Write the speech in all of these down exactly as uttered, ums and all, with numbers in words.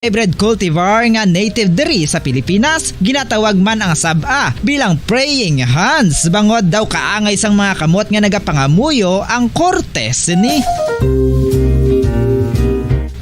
hybrid cultivar nga native diri sa Pilipinas, ginatawag man ang sab-a bilang praying hands, bangod daw kaangay sang mga kamot nga nagapangamuyo ang korte sini.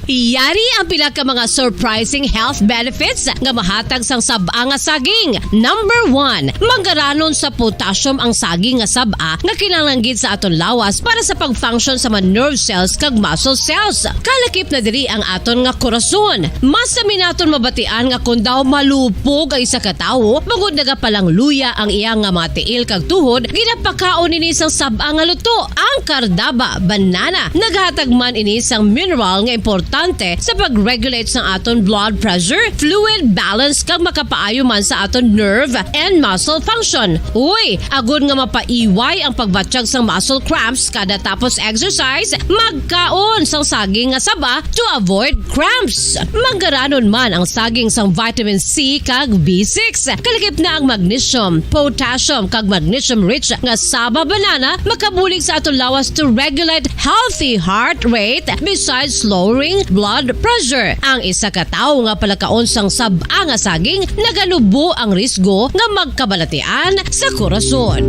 Yari ang pila ka mga surprising health benefits nga mahatag sang sab-a nga saging. Number one, manggaranon sa potassium ang saging nga sab-a nga kinahanglan gid sa aton lawas para sa pag-function sa mga nerve cells kag muscle cells. Kalakip na diri ang aton nga korason. Mas sami naton mabatian nga kon daw malupog ang isa ka tawo, bangod nagapalangluya ang iya nga mga tiil kag tuhod, ginapakaon ini sang sab-a nga luto. Ang kardaba, banana, naghatag man ini sang mineral nga importante sa pag-regulate sang aton blood pressure, fluid balance, kag makapaayo man sa aton nerve and muscle function. Uy, agod nga mapaiway ang pagbatyag sang muscle cramps kada tapos exercise, magkaon sang saging nga saba to avoid cramps. Manggaranon man ang saging sang vitamin C kag B six. Kalakip na ang magnesium, potassium, kag magnesium-rich nga saba banana makabulig sa aton lawas to regulate healthy heart rate besides lowering blood pressure. Ang isa ka tawo nga palakaon sang sab-a nga saging naganubo ang risgo nga magkabalatian sa korason.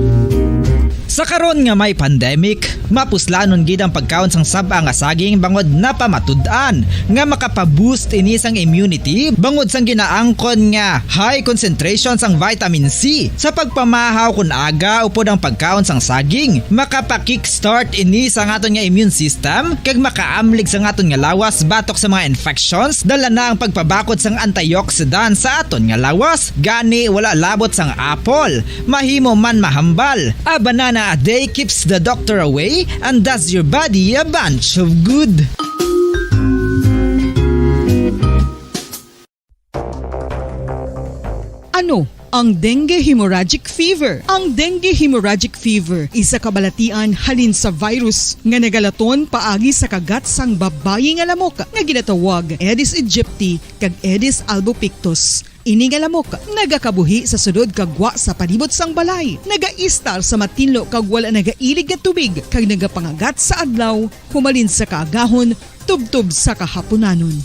Sa karon nga may pandemic, mapuslanon gid ang pagkaon sang sab-a nga saging bangod napamatud-an nga makapa-boost ini sang immunity bangod sang ginaangkon nga high concentration sang vitamin C. Sa pagpamahaw kon aga upod ang pagkaon sang saging, makapa-kickstart ini sa aton nga immune system kag makaamlig sa aton nga lawas batok sa mga infections. Dala na ang pagpabakod sang antioxidant sa aton nga lawas. Gani, wala labot sang apple, mahimo man mahambal. A banana a day keeps the doctor away and does your body a bunch of good. Ano ang dengue hemorrhagic fever? Ang dengue hemorrhagic fever isa ka balatian halin sa virus nga nagalaton paagi sa kagat sang babayi nga lamok nga ginatawag Aedes aegypti kag Aedes albopictus. Ini nga lamok nagakabuhi sa sulod kag gwa sa palibot sang balay, nagaistar sa matinlo kag wala nagailig nga tubig, kag nagapangagat sa adlaw humalin sa kaagahon tubtob sa kahapunanon.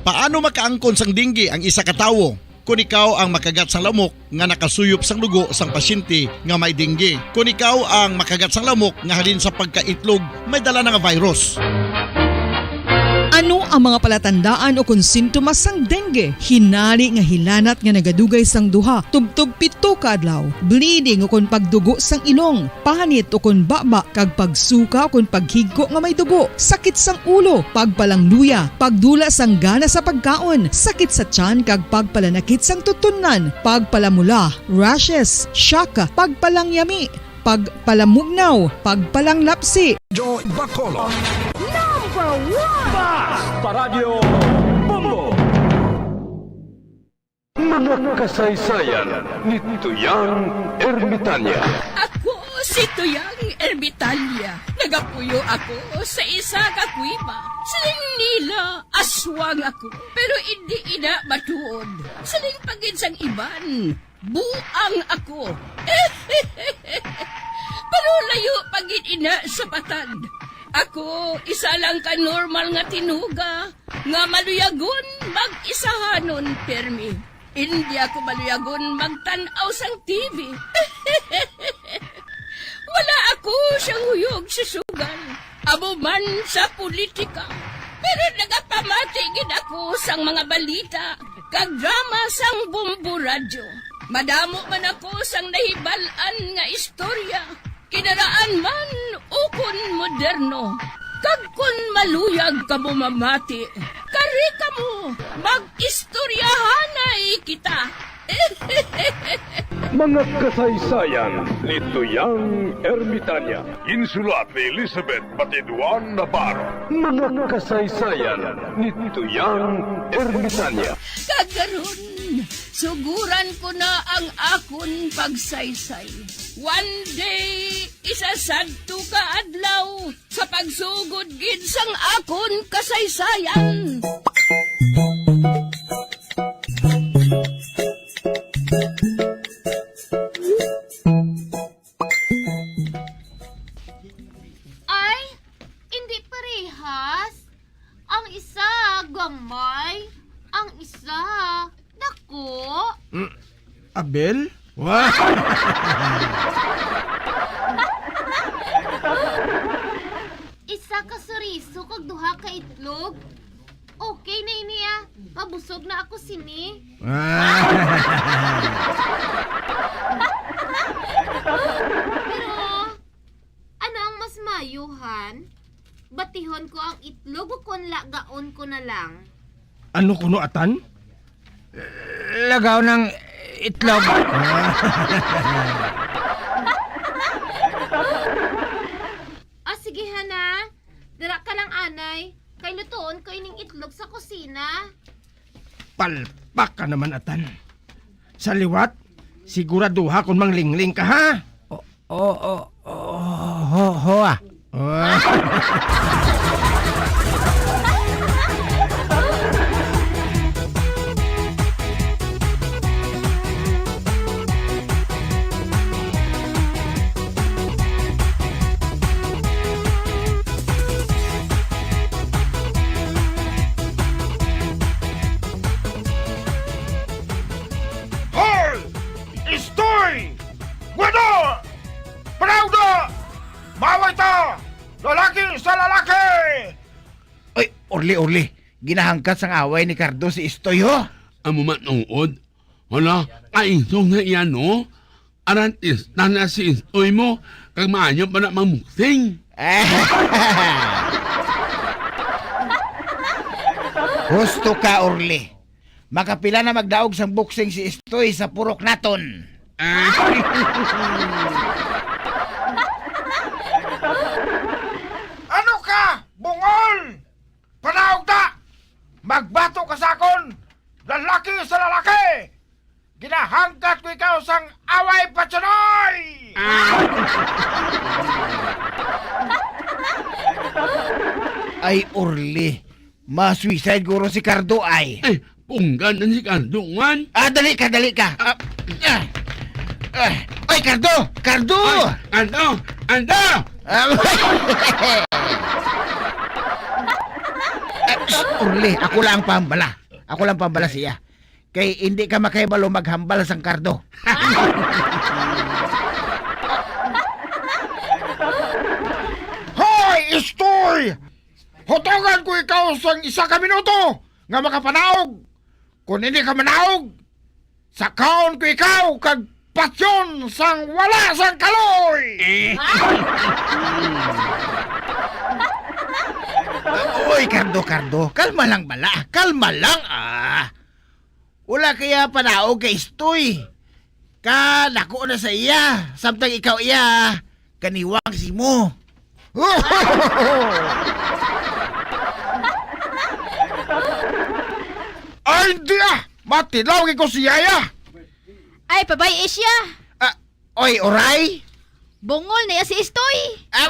Paano makaangkon sang dengue ang isa ka tawo? Kon ikaw ang makagat sang lamok nga nakasuyop sang dugo sang pasyente nga may dengue. Kon ikaw ang makagat sang lamok nga halin sa pagkaitlog may dala na nga virus. Ano ang mga palatandaan o kon sintomas sang dengue? Hinari nga hilanat nga nagadugay sang duha tubtob pito ka adlaw, bleeding o kon pagdugo sang ilong, panit o kon baba, kag pagsuka o kon paghigko nga may dugo, sakit sang ulo, pagpalangluya, pagdula sang gana sa pagkaon, sakit sa tiyan kag pagpalanakit sang tutunlan, pagpalamula, rashes, shock, pagpalangyami, pagpalamugnaw, pagpalanglapsi. Joy Bacolod. Number one! Bas! Paradyo Bombo! Mga kasaysayan ni Tuyang Ermitanya. Ako si Tuyang Ermitanya. Nagapuyo ako sa isa ka kuweba. Siling nila, aswang ako. Pero indi ina matuod. Siling pa gid sang iban, buang ako. Pero layo pa gid ina sa patad. Ako, isa lang ka normal nga tinuga nga maluyagon mag-isahanon pirmi. Indi ako maluyagon magtan-aw sang T V. Wala ako siyang huyog sa sugal, amo man sa politika. Pero nagapamati gid ako sang mga balita kag drama sang Bombo Radyo. Madamo man ako sang nahibal-an nga istorya, kinaraan man ukon moderno. Kag kon maluyag kamo mamati, kari kamo, mag-istoryahanay kita. Mga kasaysayan ni Tuyang Ermitanya. Ginsulat ni Elizabeth Batiduan Navarro. Mga kasaysayan ni Tuyang Ermitanya. Kag karon, suguran ko na ang akon pagsaysay. One day, isa sadto ka adlaw, sa pagsugod gid sang akon kasaysayan. Ay, hindi parehas. Ang Isa gamay, ang isa dako. Mm, Abel? Wa- Isa ka suriso kag duha ka itlog. Okay na ini, ah. Mabusog na ako sini. Ah. Pero, ano ang mas maayo, Han? Batihon ko ang itlog o kon lagaon ko na lang? Ano kuno, Atan? Lagaw ng itlog. Ah, sige, Han, ah. Dira ka lang anay. Kay lutuon ko ining itlog sa kusina. Palpak ka naman, Atan. Sa liwat, siguraduha kon manglingling ka, ha? O, o, o, o, ho, ho, ah. Ah. Hoy! Istoy! Guwado! Panawda! Maaway ta! Lalaki sa lalaki! Ay, Orly, Orly. Ginahangkat sang away ni Cardo si Istoy, ho? Amo man, uod. Hala, kaisog na iya, no? Arantista na si Istoy mo, kag maayo pa na magmuksing. Husto ka, Orly. Makapila na magdaog sang boxing si Istoy sa purok naton? Ah. Ano ka, bungol? Panaog ta! Magbato ka sa akon, lalaki sa lalaki! Ginahangkat ko ikaw sang away patsunoy! Ah. Ay, Orly. Ma-suicide guro si Cardo ay. Eh, punggan na si Cardo, man. Ah, dali ka, dali ka. Ah, ah, ah. Oy, Cardo! Cardo! Oy, Cardo! Cardo! Ah, ah, shh, Orly, ako lang pambala. Ako lang pambala siya. Kay hindi ka makahibalo maghambal sang Cardo. Hoy, Istoy! Hutongan ko ikaw sang isa ka minuto nga makapanaog. Kon hindi ka manaog, sakaon ko ikaw kag patyon sang wala sang kaloy! Eh. Oy, Cardo, Cardo, kalma lang bala. Kalma lang, ah. Wala kaya panaog kay Istoy. Kadako na sa iya, samtang ikaw iya, kaniwang si mo. Ay, hindi ah! Matilaw ko si Yaya! Ay, pabay-i siya! Ah, oy, oray! Bungol niya si Istoy. Ah,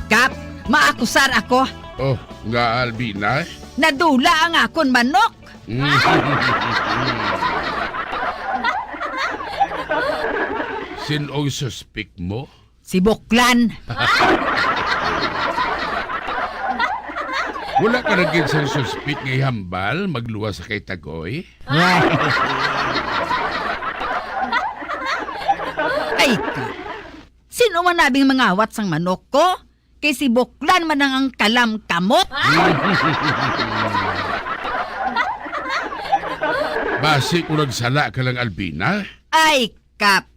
Kap, maakusar ako. Oh, nga, Albina? Nadula ang akon manok. Sin-ong suspek mo? Si Buklan. Wala ka na gid sang suspek nga ihambal magluwas sa kay Tagoy? Ay ka. Sino man nabing mangawat sang manok ko? Kay si Buklan man ang, ang kalamkamot. Basi kung nagsala ka lang, Albina? Ay, Kap,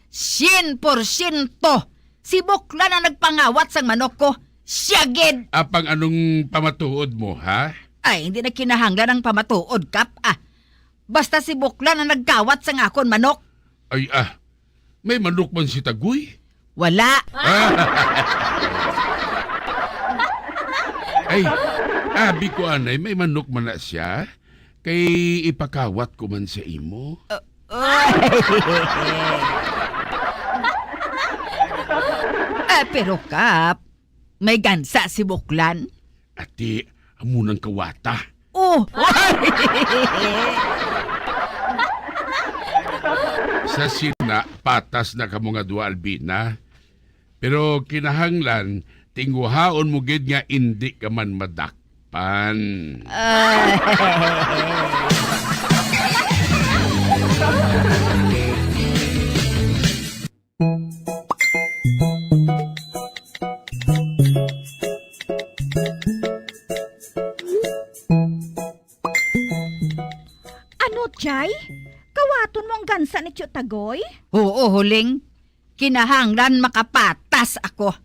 sien por siento, si Buklan ang nagpangawat sang manok ko. Siya gid! Apang anong pamatuod mo, ha? Ay, hindi na kinahanglan ang pamatuod, Kap, ah. Basta si Buklan ang nagkawat sang akon manok. Ay, ah. May manok man si Tagoy? Wala. Ay, abi ko anay, may manok man na siya. Kay ipakawat ko man sa imo. Ah, pero Kap, may gansa si Buklan. Ati, amo nang kawata. Oh! Sa sina, patas na kamo nga duha, Alvina. Pero kinahanglan, tinguhaon mo gid nga indi ka man madakpan. Ah. Ano, Chay? Kawaton mo ang gansa ni Tio Tagoy? Oo, Huling. Kinahanglan makapatas ako.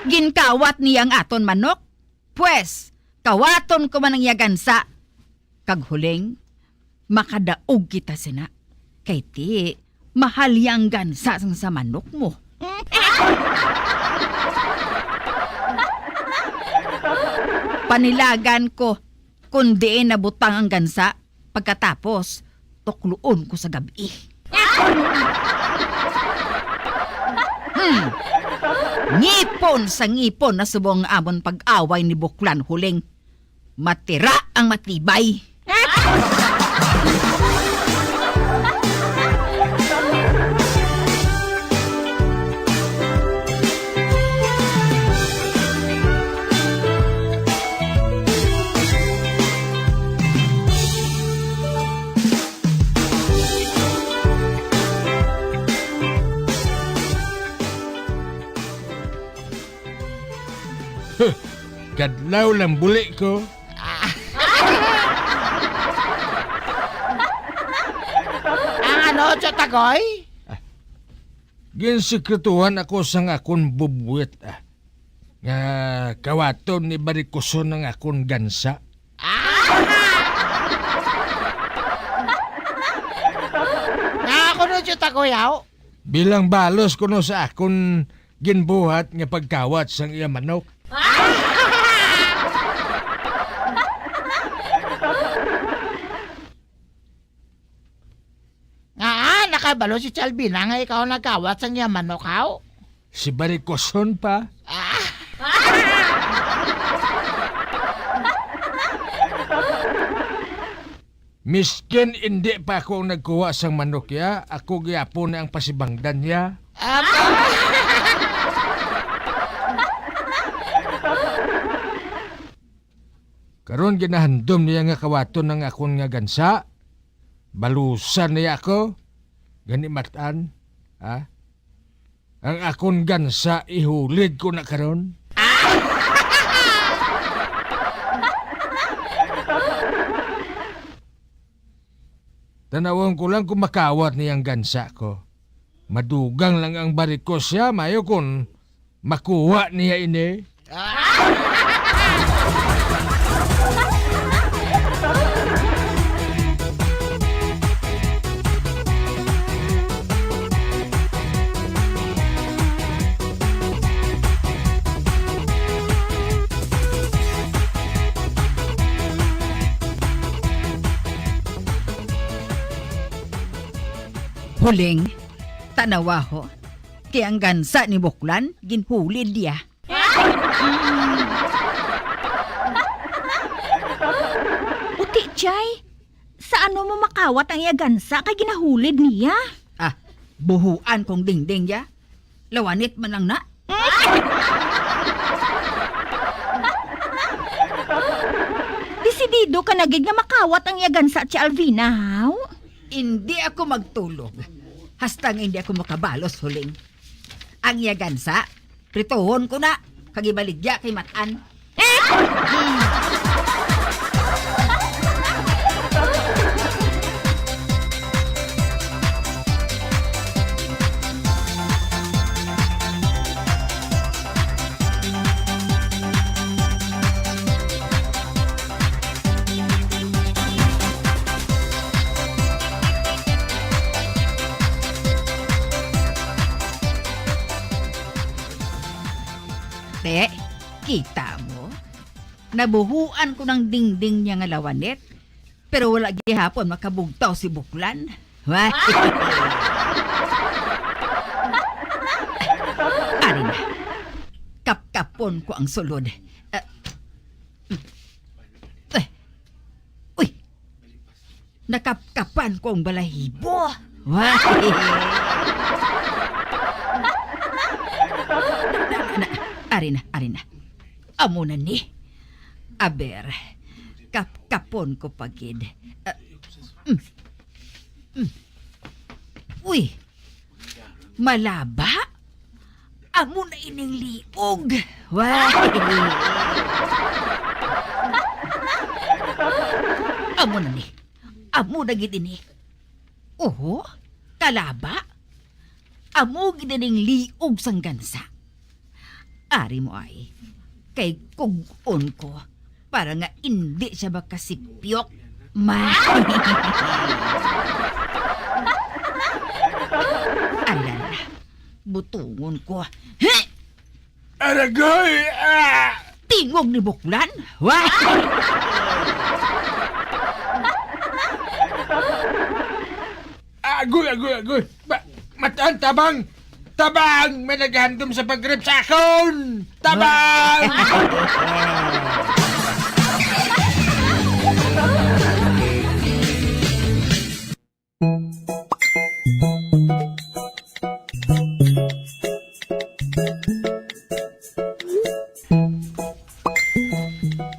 Ginkawat niya ang aton manok? Pwes, kawaton ko man ang iya gansa. Kag Huling, makadaog kita sina. Kay ti, mahal iya ang gansa sang sa manok mo. Panilagan ko kon diin nabutang ang gansa, pagkatapos tukloon ko sa gab-i. Hmm. Ngipon sa ngipon na subong ang amon pag-away ni Buklan, Huling. Matira ang matibay. Kadlaw lang buli ko. Ang ano, Tio Tagoy? Ah, ginsikretuhan ako sang akon bubwit, ah, nga kawaton ni Barikoson ang akon gansa. Ah! Nga ako no, Tio Tagoy, aw? Bilang balos kuno sa akon ginbuhat nga pagkawat sang iya manok. Nga, ah, nakabalo si Chalvina nga ikaw nagkawat sang iya manok, haw? Si Barikoson pa. Ah. Miskin indi pa ako ang nagkuha sang manok ya, ako gyapon ang pasibangdan niya. Apa? Karon ginahandom niya nga kawaton ang akon nga gansa. Balusan niya ako. Gani mat-an, ha? Ang akon gansa ihulid ko na karon. Tanawon ko lang kung makawat niya ang gansa ko. Madugang lang ang barikos siya, mayo kung makuha niya ini. Huling, tanawa ho, kay ang gansa ni Buklan ginhulid niya. Uti, Chay, sa ano mo makawat ang iya gansa kay ginahulid niya? Ah, buhuan kong dingding ya. Lawanit man lang na. Desidido ka na gid nga makawat ang iya gansa, Tia Alvina, haw? Indi ako magtulog hasta nga indi ako makabalos, Huling. Ang iya gansa, prituhon ko na, kag ibaligya kay Matan. Nabuhuan ko ng dingding niya nga lawanit, pero wala gihapon makabugtaw si Buklan. Wah! Ari na. Kapkapon ko ang sulod. Ah, eh, uy! Nakapkapan ko ang balahibo. Wah! Na, na, na, ari na, ari na. Amo na ni. Aber, kapkapon ko pa gid. Ah, mm. Mm. Uy, malaba? Amo na ining liog. Wah! Amo na ni. Amo na gid ini. Oho, kalaba? Amo gid ining liog sang gansa. Ari mo ay, kay kug-on ko para nga indi siya makasipyok. Ma-, Ala na, butungon ko. He! Aragoy! Ah! Tingog ni Buklan? Wa-, Agoy, agoy, agoy! Ba, matan, tabang! Tabang! May naghandom sa pag-rape sa akon! Tabang!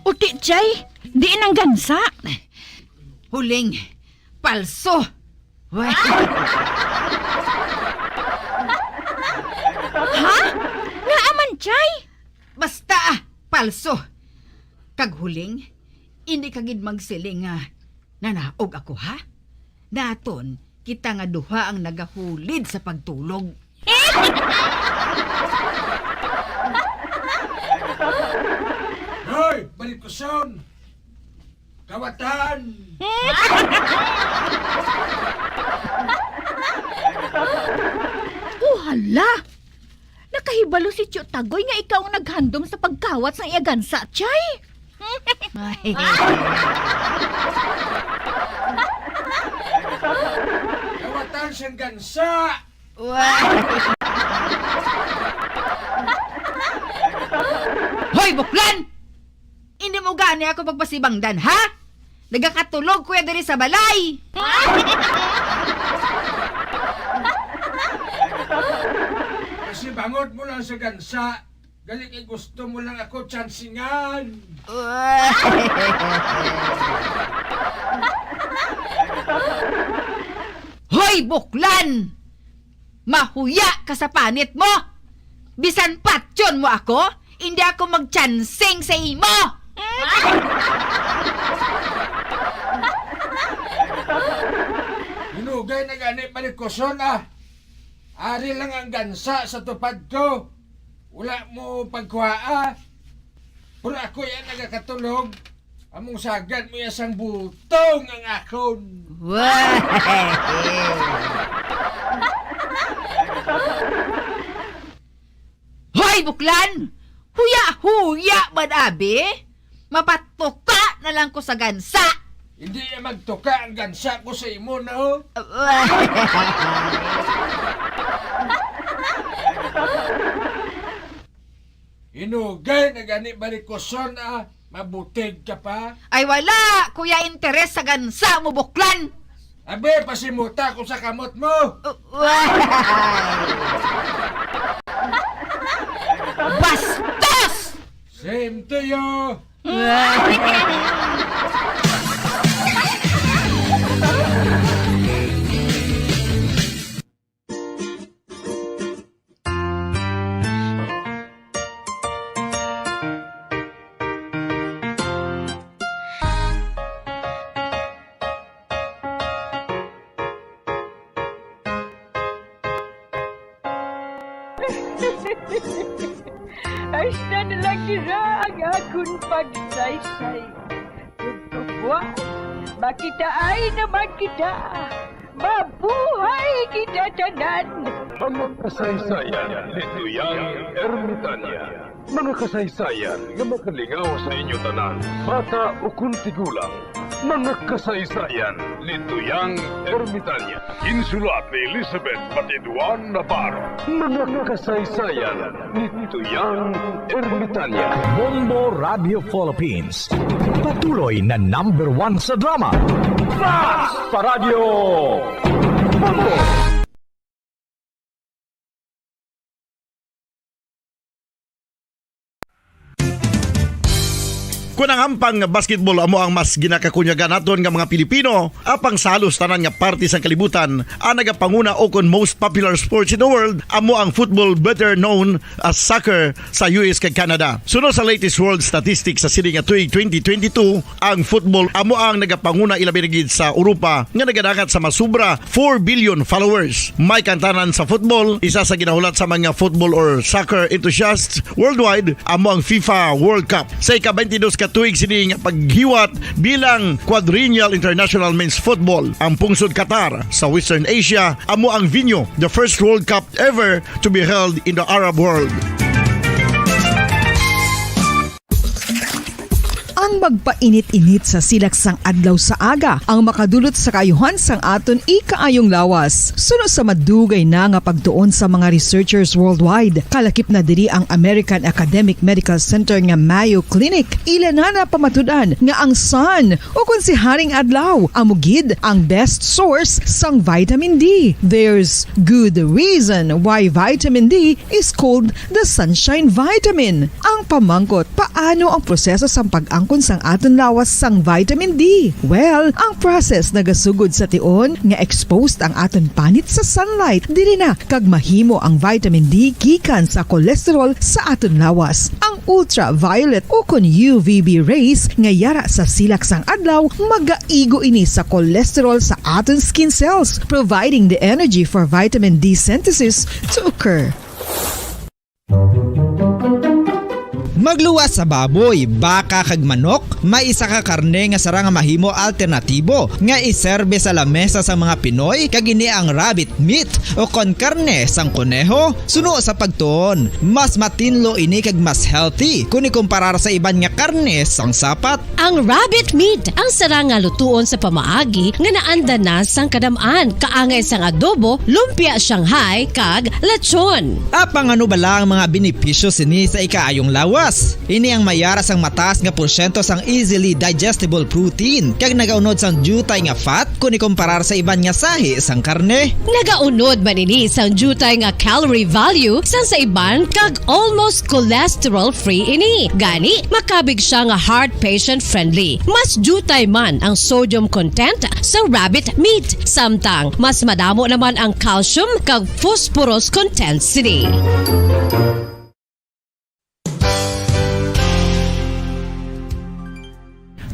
Uti, Chay, diin ang gansa? Huling, palso. Ha? Ngaa man, Chay? Basta, ah, palso. Kag huling, hindi ka gid magsiling nga nanaog ako, ha? Naton, kita nga duha ang nagahulid sa pagtulog. Hoy, balikuson! Kawatan! Oh, hala! Nakahibalo si Tio Tagoy nga ikaw ang naghandom sa pagkawat sang iya gansa, Chay! Ay. Kawatan siyang gansa! Wa-, Hoy, Buklan! Hindi mo gani ako pagpasibangdan, ha? Nagakatulog ko ya diri sa balay. Kasi bangot mo lang sa gansa, gali kay gusto mo lang ako tsansingan. Hoy, Buklan! Mahuya ka sa panit mo! Bisan patyon mo ako, hindi ako magchansing sa imo! Hinugay na gani, balikuson, ah! Ari lang ang gansa sa tupad ko. Wala mo pagkuhaa. Pero ako yan nagakatulog. Among sagad mo ya sang butong ang akon. Wa-, Hoy, Buklan! Huya-huya man, abi! Mapatuka na lang ko sa gansa! Hindi na magtuka ang gansa ko sa imo, no? Hinugay na gani, balikuson, ah. Mabutig ka pa. Ay, wala, kuya, interes sa gansa mo, Buklan. Abi, pasimuta ko sa kamot mo. Uh, wa-, Bastos! Same to you. Hasta na lang dira ang akon pagsaysay. Ug kabuas, makitaan naman kita. Mabuhay kita tanan! Mga kasaysayan ni Duyang Ermitania. Mga kasaysayan nga makalingaw sa inyo tanan, bata o kon tigulang. Mga kasaysayan ni Tuyang Ermitanya. Ginsulat ni Elizabeth Patiduan Navarro. Mga kasaysayan ni Tuyang Ermitanya. Bombo Radio Philippines. Patuloy na number one sa drama. Fast pa Radyo Bombo! Kon ang hampang nga basketball amo ang mas ginakakunyagan naton nga mga Pilipino, apang sa halos tanan nga parte sang kalibutan, ang nagapanguna o kon most popular sports in the world amo ang football, better known as soccer, sa U S kag Canada. Suno sa latest world statistics sa sini nga tuig twenty twenty-two, ang football amo ang nagapanguna, ilabi na gid sa Europa nga nagadangat sa masubra four billion followers. May kantanan sa football, isa sa ginahulat sa mga football or soccer enthusiasts worldwide, amo ang FIFA World Cup. Sa ika-twenty-dos ka tuig sini nga paghiwat bilang Quadrennial International Men's Football, ang pungsod Qatar sa Western Asia amo ang venue, the first World Cup ever to be held in the Arab world. Ang magpainit-init sa silak sang adlaw sa aga ang makadulot sa kaayuhan sang aton ikaayong lawas. Suno sa madugay na nga pagtuon sa mga researchers worldwide, kalakip na diri ang American Academic Medical Center nga Mayo Clinic. Ila na napamatud-an nga ang sun, o kon si Haring Adlaw, amo gid ang best source sang vitamin D. There's good reason why vitamin D is called the sunshine vitamin. Ang pamangkot, paano ang proseso sang pag-angkon sang aton lawas sang vitamin D? Well, ang process nagasugod sa tion nga exposed ang aton panit sa sunlight. Diri na kag mahimo ang vitamin D gikan sa cholesterol sa aton lawas. Ang ultraviolet o kon U V B rays nga yara sa silak sang adlaw magaigo ini sa cholesterol sa aton skin cells, providing the energy for vitamin D synthesis to occur. Magluwas sa baboy, baka, kag manok, may isa ka karne nga sarang nga mahimo alternatibo nga iserbe sa lamesa sang mga Pinoy, kag ini ang rabbit meat o kon karne sang koneho. Suno sa pagtuon, mas matinlo ini kag mas healthy kon ikumparar sa iban nga karne sang sapat. Ang rabbit meat ang sarang nga lutuon sa pamaagi nga naanda na sang kadam-an, kaangay sang adobo, lumpia Shanghai, kag lechon. Apang ano bala ang mga benepisyo sini sa ikaayong lawas? Ini ang mayara sang mataas nga porsyento sang easily digestible protein, kag nagaunod sang diutay nga fat kon ikumparar sa iban nga sahi sang karne. Nagaunod man ini sang diutay nga calorie value sang sa iban kag almost cholesterol-free ini. Gani, makabig sia nga heart patient-friendly. Mas diutay man ang sodium content sa rabbit meat, samtang mas madamo naman ang calcium kag phosphorus content sini.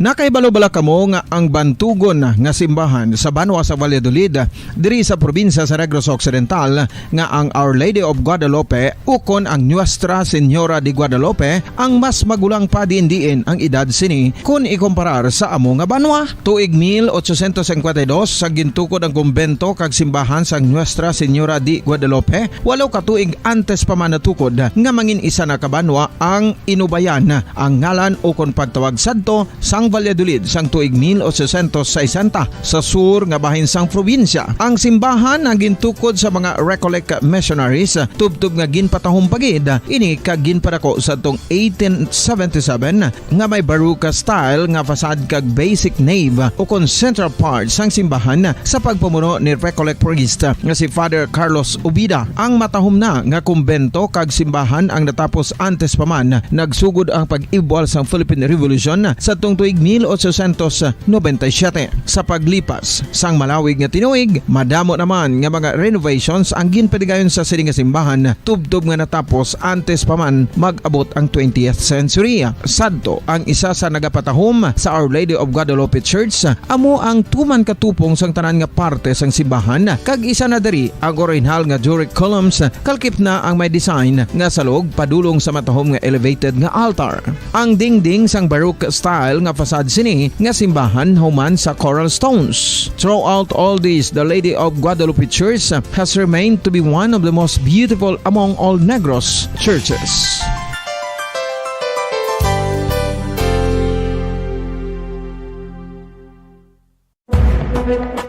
Nakahibalo bala kamo nga ang bantugon nga simbahan sa banwa sa Valladolid, diri sa probinsya sa Negros Occidental, nga ang Our Lady of Guadalupe ukon ang Nuestra Señora de Guadalupe ang mas magulang pa diin-diin ang edad sini kon ikumparar sa amo nga banwa? Tuig mil ochocientos cincuenta y dos, sa gintukod ang kumbento kag simbahan sang Nuestra Señora de Guadalupe, walo ka tuig antes pa man natukod nga mangin isa na ka banwa ang Inubayan, ang ngalan ukon pagtawag sadto sang Valladolid sang tuig mil ochocientos sesenta sa sur nga bahin sang probinsya. Ang simbahan ang gintukod sa mga Recollect missionaries, tubtob nga ginpatahom pa gid ini kag ginpadako sadtong eighteen seventy-seven, nga may Baroque style nga facade kag basic nave ukon central part sang simbahan sa pagpamuno ni Recollect priest nga si Father Carlos Ubida. Ang matahom na nga kumbento kag simbahan ang natapos antes pa man nagsugod ang pag-ibwal sang Philippine Revolution sadtong tuig mil ochocientos noventa y siete. Sa paglipas sang malawig nga tinuig, madamo naman nga mga renovations ang ginpadigayon sa sini nga simbahan, tubtob nga natapos antes pa man mag-abot ang twentieth century. Sadto, ang isa sa nagapatahom sa Our Lady of Guadalupe Church amo ang tuman ka tupong sang tanan nga parte sang simbahan, kag isa na diri ang orihinal nga Doric columns, kalkip na ang may design nga salog padulong sa matahom nga elevated nga altar. Ang dingding sang Baroque style nga facade sini nga simbahan human sa coral stones. Throughout all this, the Lady of Guadalupe Church has remained to be one of the most beautiful among all Negros churches.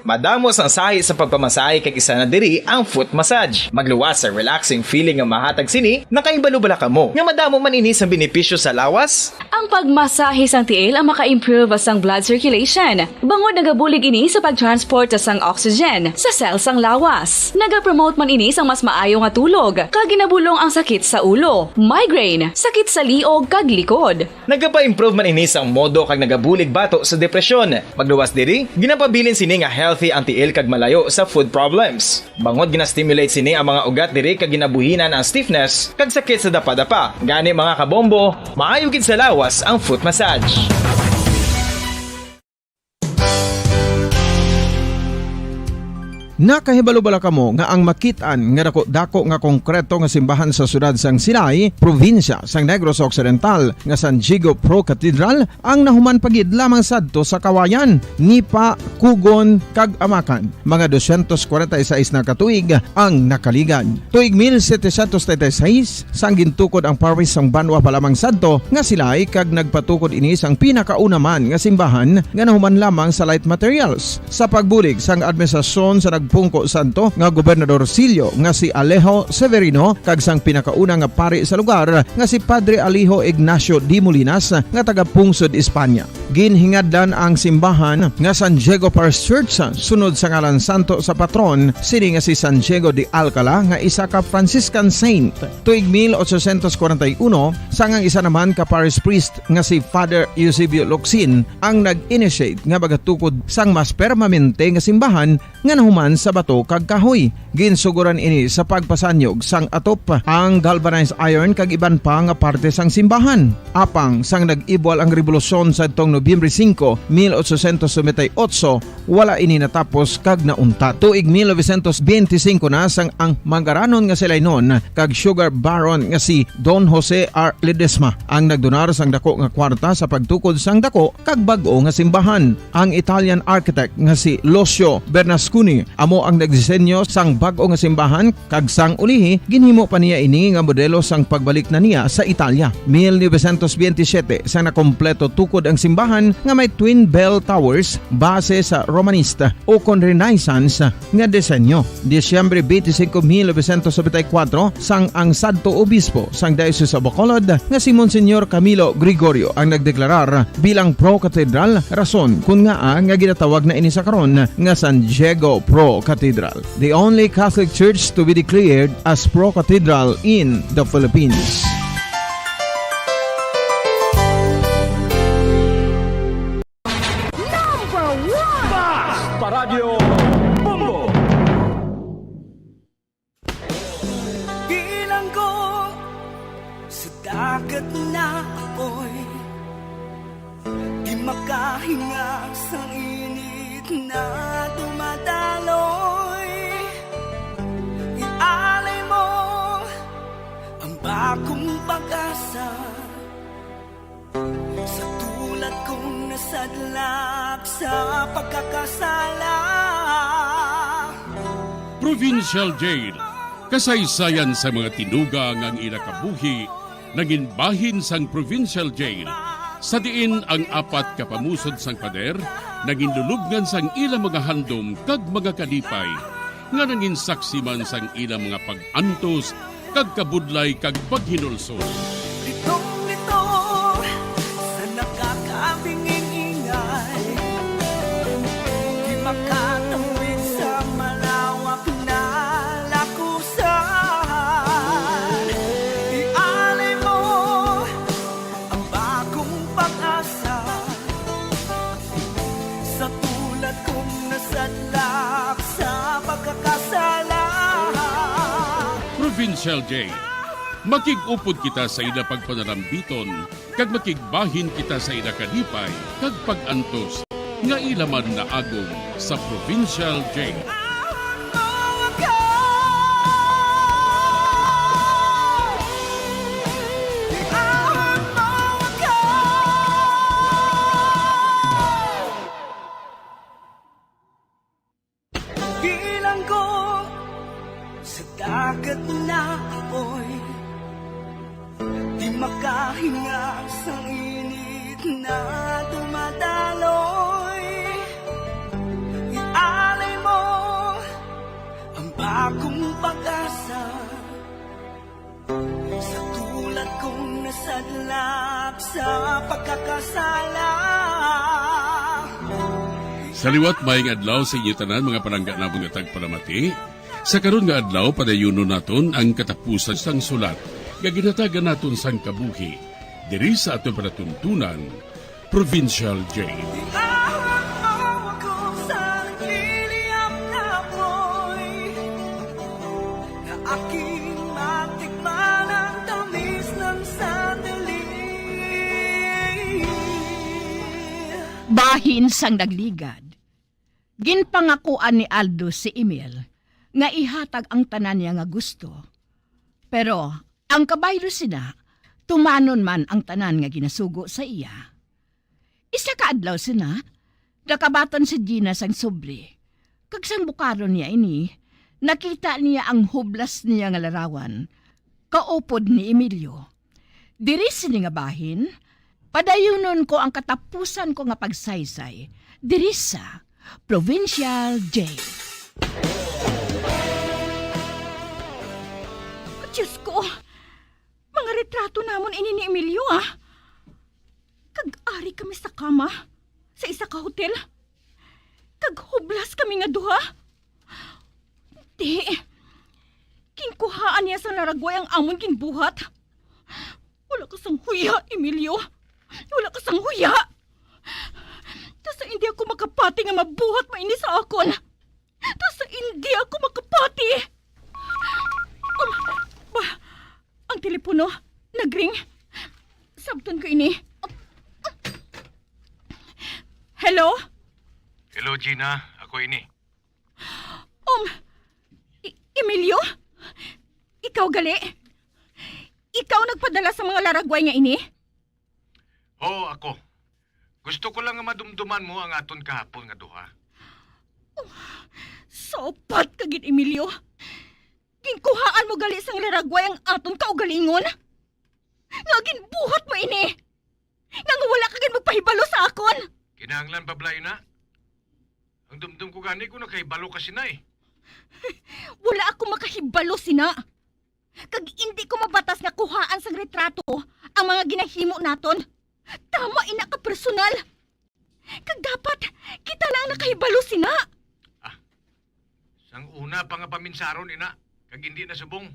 Madamo sang sahi sa pagpamasahe, kag isa na diri ang foot massage. Magluwas sa relaxing feeling nga mahatag sini. Nakahibalo bala kamo nga madamo man ini sang benepisyo sa lawas? Ang pagmasahe sang tiil ang maka-improve sang blood circulation, bangod nagabulig ini sa pag-transport sang oxygen sa cell sang lawas. Nagapromote man ini sang mas maayo nga tulog, kag ginabulong ang sakit sa ulo, migraine, sakit sa liog, kag likod. Nagapa-improve man ini sang modo kag nagabulig bato sa depresyon. Magluwas diri, ginapabilin sini nga healthy ang tiil kag malayo sa foot problems. Bangod gina-stimulate sini ang mga ugat diri kag ginabuhinan ang stiffness kag sakit sa dapadapa. Gani, mga kabombo, maayo gid sa lawas ang foot massage. Nakahibalo bala kamo nga ang makit-an nga daku-daku nga konkreto nga simbahan sa siyudad sang Silay, probinsya sang Negros Occidental, nga San Diego Pro Cathedral, ang nahuman pa gid lamang sadto sa Kawayan, Nipa, Kugon, kag Amakan? Mga dosyentos kwarenta y seis na ka tuig ang nakaligad. Tuig mil setecientos treinta y seis, sang gintukod ang parish sang banwa pa lamang sadto nga Silay, kag nagpatukod ini sang pinakauna man nga simbahan nga nahuman lamang sa light materials. Sa pagbulig sang administrasyon sa nagpungko sadto nga gobernadorsilyo nga si Alejo Severino kag sang pinakauna nga pari sa lugar nga si Padre Alejo Ignacio de Molinas nga taga-pungsod Espanya. Ginhingadlan ang simbahan nga San Diego Parish Church sunod sa ngalan santo sa patron sini nga si San Diego de Alcala, nga isa ka Franciscan saint. Tuig mil ochocientos kwarenta y uno, sang ang isa naman ka parish priest nga si Father Eusebio Locsin ang nag-initiate nga magatukod sang mas permanente nga simbahan nga nahuman sa bato kag kahoy. Ginsugoran ini sa pagpasanyog sang atop, ang galvanized iron kag iban pa nga parte sang simbahan. Apang sang nag-ibwal ang rebolusyon sadtong Nobyembre singko, mil ochocientos noventa y ocho, wala ini natapos kag nauntat. Tuig mil novecientos benti singko na, sang ang manggaranon nga si Lainon kag sugar baron nga si Don Jose R. Ledesma ang nagdonar sang dako nga kwarta sa pagtukod sang dako kag bag-o nga simbahan. Ang Italian architect nga si Lucio Bernasconi amo ang nagdisenyo sang bag-o nga simbahan, kag sang ulihi, ginhimo pa niya ini nga modelo sang pagbalik na niya sa Italia. Mil novecientos benti siyete, sang nakompleto tukod ang simbahan nga may twin bell towers, base sa Romanista ukon Renaissance nga disenyo. Disyembre benti singko, mil novecientos nobenta y kuwatro, sang ang sadto obispo sang Diocese of Bacolod nga si Monsignor Camilo Gregorio ang nagdeklarar bilang pro-cathedral, rason kon ngaa nga ginatawag na ini sa karon nga San Diego Pro Cathedral, the only Catholic church to be declared as pro-cathedral in the Philippines. Number one! Bas Paradyo Bombo! Bilanggo sa dagat na apoy, di makahinga sa init na dumadaloy. Ialay mo ang bagong pag-asa sa tulad kong nasadlak sa pagkakasala. Provincial Jail, kasaysayan sa mga tinuga nga ang ila kabuhi nangin bahin sang Provincial Jail, sa diin ang apat ka pamusod sang pader nangin lulubngan sang ila mga handom kag mga kalipay, nga nangin saksi man sang ila mga pag-antos kag kabudlay kag paghinulsol. Litong-lito sa nakakabinging ingay, di makatawid sa malawak na lakusan. Ialay mo ang bagong pag-asa sa tulad kong nasadlak sa pagkakasala. Provincial Jail, makig-upod kita sa ila pagpanarambiton, kag makigbahin kita sa ila kalipay kag pag-antos nga ila man naagom sa Provincial Jail. Bilanggo sa dagat na apoy, di makahinga sa init na dumadaloy. Akong pag-asa sa tulad kong nasadlak sa pagkakasala. Sa liwat, maayong adlaw sa inyo tanan, mga palangga namon nga tagpalamati. Sa karon nga adlaw, padayunon naton ang katapusan sang sulat nga ginhatagan naton sang kabuhi diri sa aton palatuntunan, Provincial Jade. Ihawak mo ako sa nagliliyab na apoy, na aking matikman ang tamis ng sandali. Bahin sang nagligad, ginpangakuan ni Aldo si Emil nga ihatag ang tanan niya nga gusto. Pero ang kabaylo sina, tumanon man ang tanan nga ginasugo sa iya. Isa ka adlaw sina, nakabaton si Gina sang sobre, kag sang bukaron niya ini, nakita niya ang hublas niya nga larawan, kaupod ni Emilio. Diri sini nga bahin, padayunon ko ang katapusan ko nga pagsaysay diri sa Provincial Jade. Diyos ko! Mga retrato namon ini ni Emilio, ah. Kag ari kami sa kama sa isa ka hotel. Kag hublas kami nga duha. Di. Ginkuhaan niya sang laragway ang amon ginbuhat. Wala ka sang huya, Emilio. Wala ka sang huya. Ta sa hindi ako makapati nga mabuhat mo ini sa akon. Ta sa hindi ako makapati. Um, ba, ang telepono nagring. Sabton ko ini. Hello? Hello, Gina. Ako ini. Um, I- Emilio? Ikaw gali? Ikaw nagpadala sa mga laragway nga ini? Oo, ako. Gusto ko lang nga madumduman mo ang aton kahapon nga duha. Oh, sapat ka gid, Emilio. Ginkuhaan mo gali sang laragway ang aton kaugalingon. Nga ginbuhat mo ini. Nga, nga wala ka gid magpahibalo sa akon. Kinahanglan pa bala ina? Ang dumdum ko gani kung nakahibalo ka sina, eh. Wala ako makahibalo sina. Kag indi ko mabatas nga kuhaan sang retrato ang mga ginahimo naton. Tama ina ka personal. Kag dapat kita lang nakahibalo sina. Ah, sang una pa nga paminsaron ina, kag indi na subong.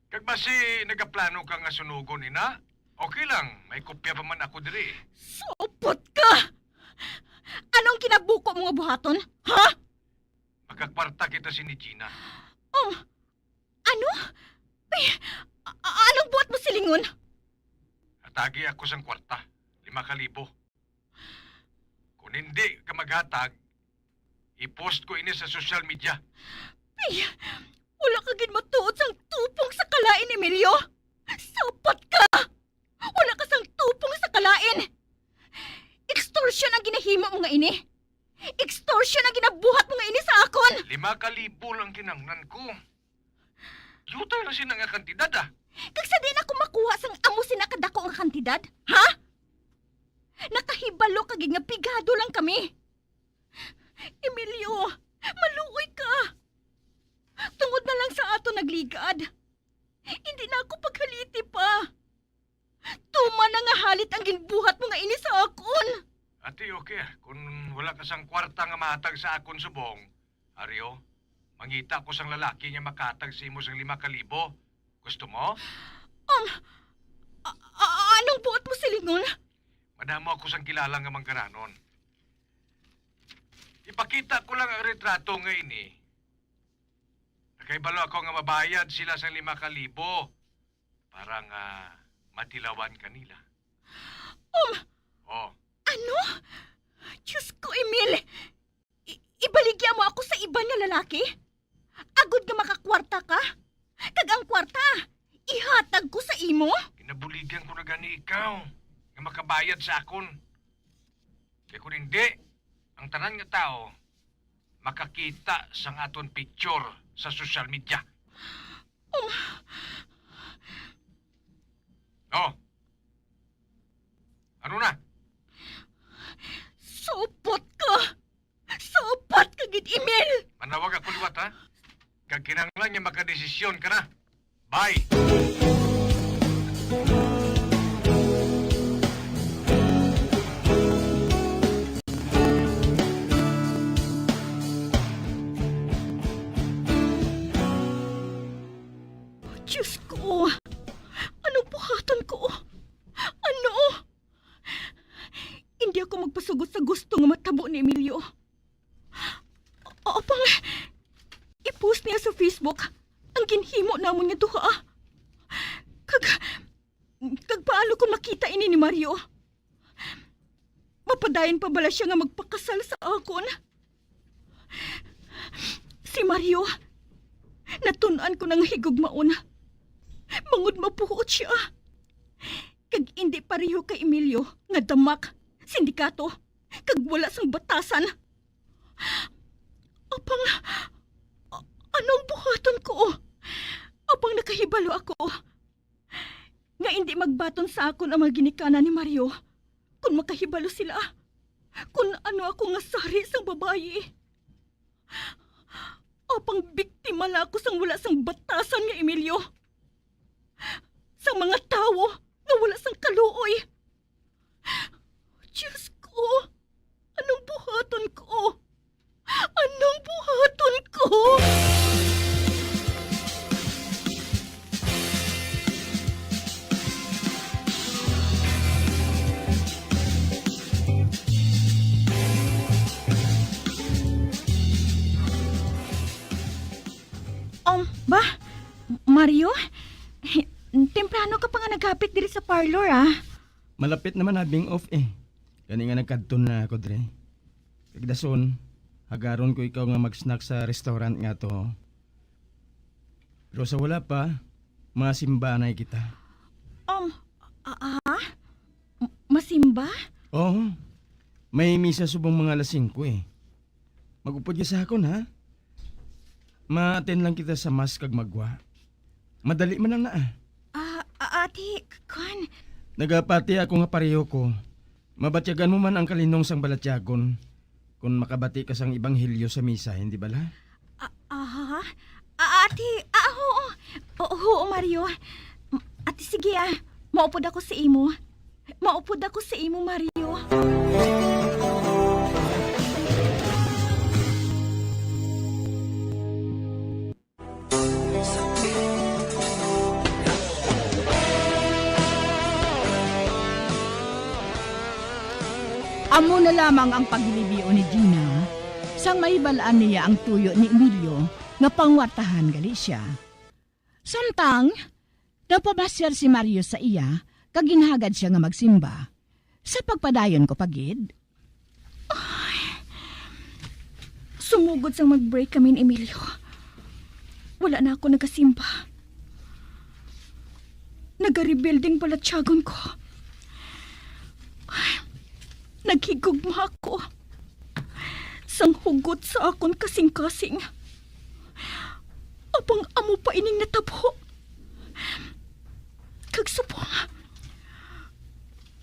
Kag basi nagaplano ka nga sunugon ina? Okay lang, may kopya pa man ako diri. Supot ka! Anong kinabuko mo nga buhaton? Ha? Magkakwarta kita sini Gina. Um, ano? Ay, a- a- anong buhat mo silingon? Hatagi ako sang kwarta, lima ka libo. Kung hindi ka maghatag, i-post ko ini sa social media. Ay, wala ka gid matuod sang tupong sa kalain, Emilio. Sapat ka! Wala ka sang tupong sa kalain. Extortion ang ginahimo mo nga ini. Extortion ang ginabuhat mo nga ini sa akon. Lima ka libo lang kinahanglan ko. Yutay lang sina nga kantidad, ah. Kag sa di na ko makuha sang amo sina kadako nga kantidad, ha? Nakahibalo ka gid nga pigado lang kami. Emilio, maluoy ka. Tungod na lang sa aton nagligad, hindi na ako paghaliti pa. Tuman na nga halit ang ginbuhat mo nga ini sa akon. Ate, okay, ah. Kung wala ka sang kwarta nga mahatag sa akon subong, ari, oh, mangita ko sang lalaki nga makahatag sa imo sang lima ka libo. Gusto mo? Um, a- a- anong buot mo silingon? Madamo ako sang kilala nga manggaranon. Ipakita ko lang ang retrato nga ini. Nakahibalo ako nga mabayad sila sang lima ka libo para nga matilawan ka nila. Um, Oh, ano? Diyos ko, Emil! I- ibaligya mo ako sa iban nga lalaki? Agod nga makakwarta ka? Kag ang kwarta, ihatag ko sa imo? Ginabuligan ko na gani ikaw nga makabayad sa akon. Kay kung hindi, ang tanan nga tawo makakita sang aton picture sa social media. Um, Oh. Ano na? Supot ka! Supot ka gid, Emil! Manawag ako liwat, ha? Kinahanglan nga makadesisyon ka na. Bye! Diyos ko! Anong buhaton ko? Ano? Hindi ako magpasugot sa gusto nga matabo ni Emilio. Apang i-post niya sa Facebook ang ginhimo namon nga duha. Kag, kag paano kung makita ini ni Mario? Mapadayon pa bala siya nga magpakasal sa akon? Si Mario, natun-an ko na nga higugmaon. Bangod mapuot siya. Kag indi pareho kay Emilio nga damak, sindikato, kag wala sang batasan. Apang, a-, anong buhaton ko? Apang nakahibalo ako nga indi magbaton sa akon ang mga ginikanan ni Mario, kon makahibalo sila kon ano ako nga sari sang babayi. Apang biktima la ako sang wala sang batasan nga Emilio, sang mga tawo nga wala sang kaluoy. Diyos ko, anong buhaton ko? Anong buhaton ko? Um, ba? Mario? Temprano ka pa nga naghapit diri sa parlor, ah. Malapit naman ang being off, eh. Gani nga nagkadto na ako diri. Kag dason, hagaron ko ikaw nga mag-snack sa restaurant nga to. Pero sa wala pa, masimba na kita. Um, ah, ah? M-, masimba? Oo. May misa subong mga alas singko, eh. Mag-upod ka sa akon, ha? Ma-attend lang kita sa mass kag magwa. Madali man lang na, ah. Ah, a-, ati, k-, kwan. Nagapati ako nga pareho ko. Mabatyagan mo man ang kalinong sang balatyagon, kon makabati ka sang ebanghelyo sa misa, hindi bala? Ah, aha. Ah, ati, ah, oo. Oo, oo, Mario. M-, ati, sige, ah. Maupod ako sa imo. Maupod ako sa imo, Mario. Amo na lamang ang paglibyo ni Gina, sang mahibal-an niya ang tuyo ni Emilio nga pangwartahan gali siya. Samtang nagpamasyar si Mario sa iya, kag ginhagad sia nga magsimba. Sa pagpadayon ko pa gid. Ay. Sumugod sang mag-break kami ni Emilio, wala na ako nagasimba. Nagarebelding balatyagon ko. Naghigugma ako sang hugot sa akon kasing-kasing. Apang amo pa ining natabo. Kag subong,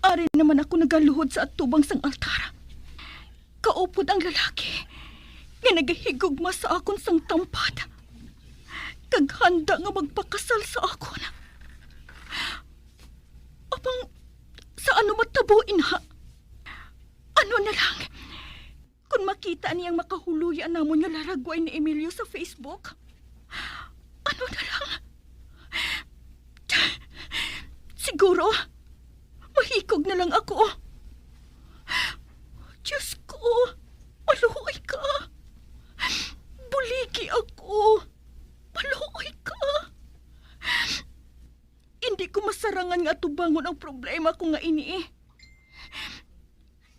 ari naman ako nagaluhod sa atubang sang altar. Kaupod ang lalaki nga nagahigugma sa akon sang tampad, kag handa nga magpakasal sa akon. Apang sa ano matabo ina? Ano na lang, kon makita niya ang makahuloy-an namon nga laragway ni Emilio sa Facebook? Ano na lang? Siguro, mahikog na lang ako. Diyos ko, maluoy ka. Buligi ako. Maluoy ka. Hindi ko masarangan nga atubangon ang problema ko nga ini.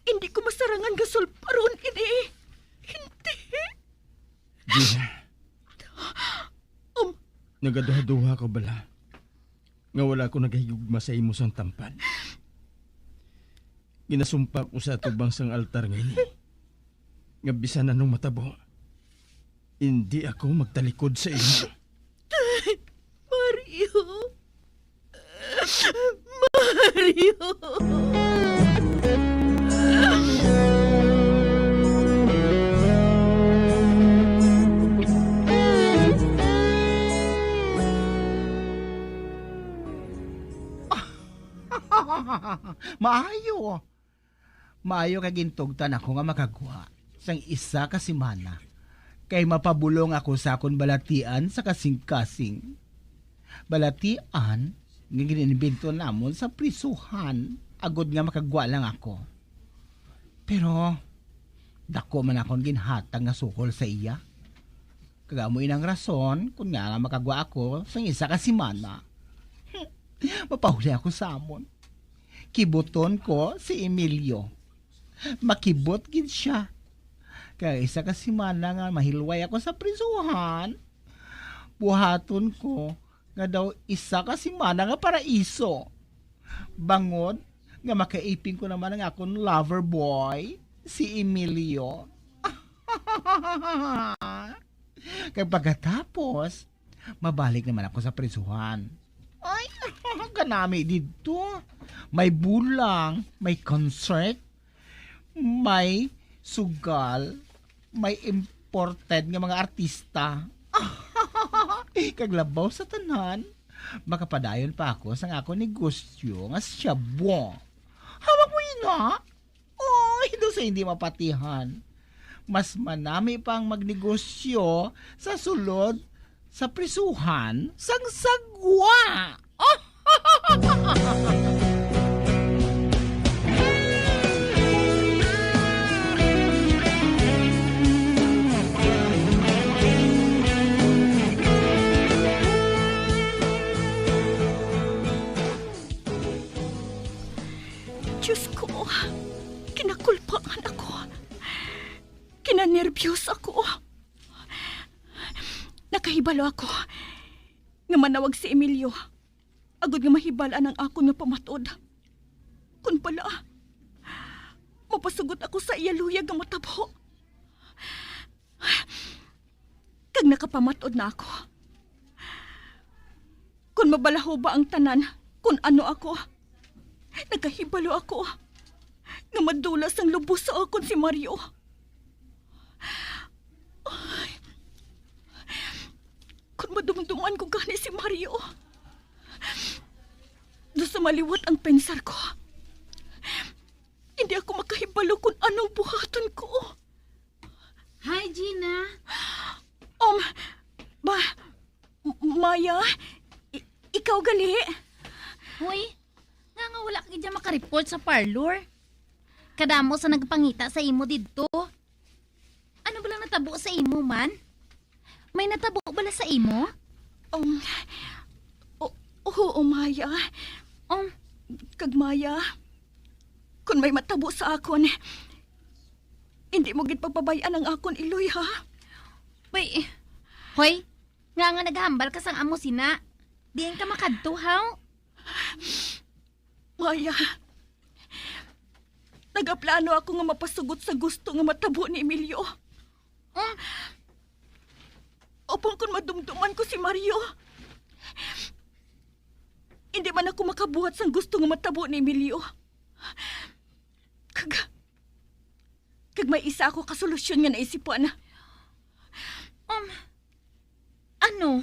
Hindi ko masarangan nga sulparon ini. Hindi. Gina. Um, nagaduha-duha ka bala nga wala ko nagahigugma sa imo sang tampad. Ginasumpa ko sa atubang sang altar nga ini, nga bisan anong matabo, hindi ako magtalikod sa imo. Mario. Mario. Maayo. Maayo kay gintugtan ako nga makagwa sang isa ka semana, kay mapabulong ako sa akon balatian sa kasingkasing. Balatian nga gin-imbento namon sa prisuhan agod nga makagwa lang ako. Pero dako man akon ginhatag nga suhol sa iya. Kag amo inang rason kon ngaa nga makagwa ako sang isa ka semana. Mapahuli ako sa amon. Kibuton ko si Emilio. Makibot gid sia. Kay isa ka semana nga mahilway ako sa prisuhan, buhaton ko nga daw isa ka semana nga paraiso. Bangod nga makaipin ko naman ang akon lover boy, si Emilio. Kag pagkatapos, mabalik naman ako sa prisuhan. Ay, kanami didto. May bulang, may concert, may sugal, may imported nga mga artista. Kag labaw sa tanan, makapadayon pa ako sang akon negosyo nga shabu. Hawak mo ina? Oy, daw sa hindi mapatihan. Mas manami pa ang magnegosyo sa sulod sa prisuhan sang sagwa. Diyos ko, kinakulbangan ako. Kinanerbiyos ako. Nakahibalo ako nga manawag si Emilio agod nga mahibal-an ang akon nga pamatod. Kon bala, mapasugot ako sa iya luyag nga matabo. Kag nakapamatod na ako. Kon mabalaho ba ang tanan, kon ano ako, nakahibalo ako nga madula sang lubos sa akon si Mario. Ay, kon madumduman ko gani si Mario, daw sa maliwat ang pensar ko, hindi ako makahibalo kon anong buhaton ko. Hi, Gina. Um, ba, M-, Maya, i-, ikaw gali? Hoy, nga nga wala ka gid makareport sa parlor? Kadamo sa nagpangita sa imo didto. Ano bala natabo sa imo man? May natabo bala sa imo? Um, o-, oo, Maya. Um, kag Maya, kung may matabo sa akon, hindi mo gid pagpabay-an ang akon iloy, ha? Bay, hoy, nga nga naghambal ka sang amo sina. Diin ka makadto, haw? Maya, nagaplano ako nga mapasugot sa gusto nga matabo ni Emilio. Mm. Upang kon madumduman ko si Mario, hindi man ako makabuhat sang gusto nga matabo ni Emilio. Kag, kag may isa ako ka solusyon nga naisipan. Um, ano?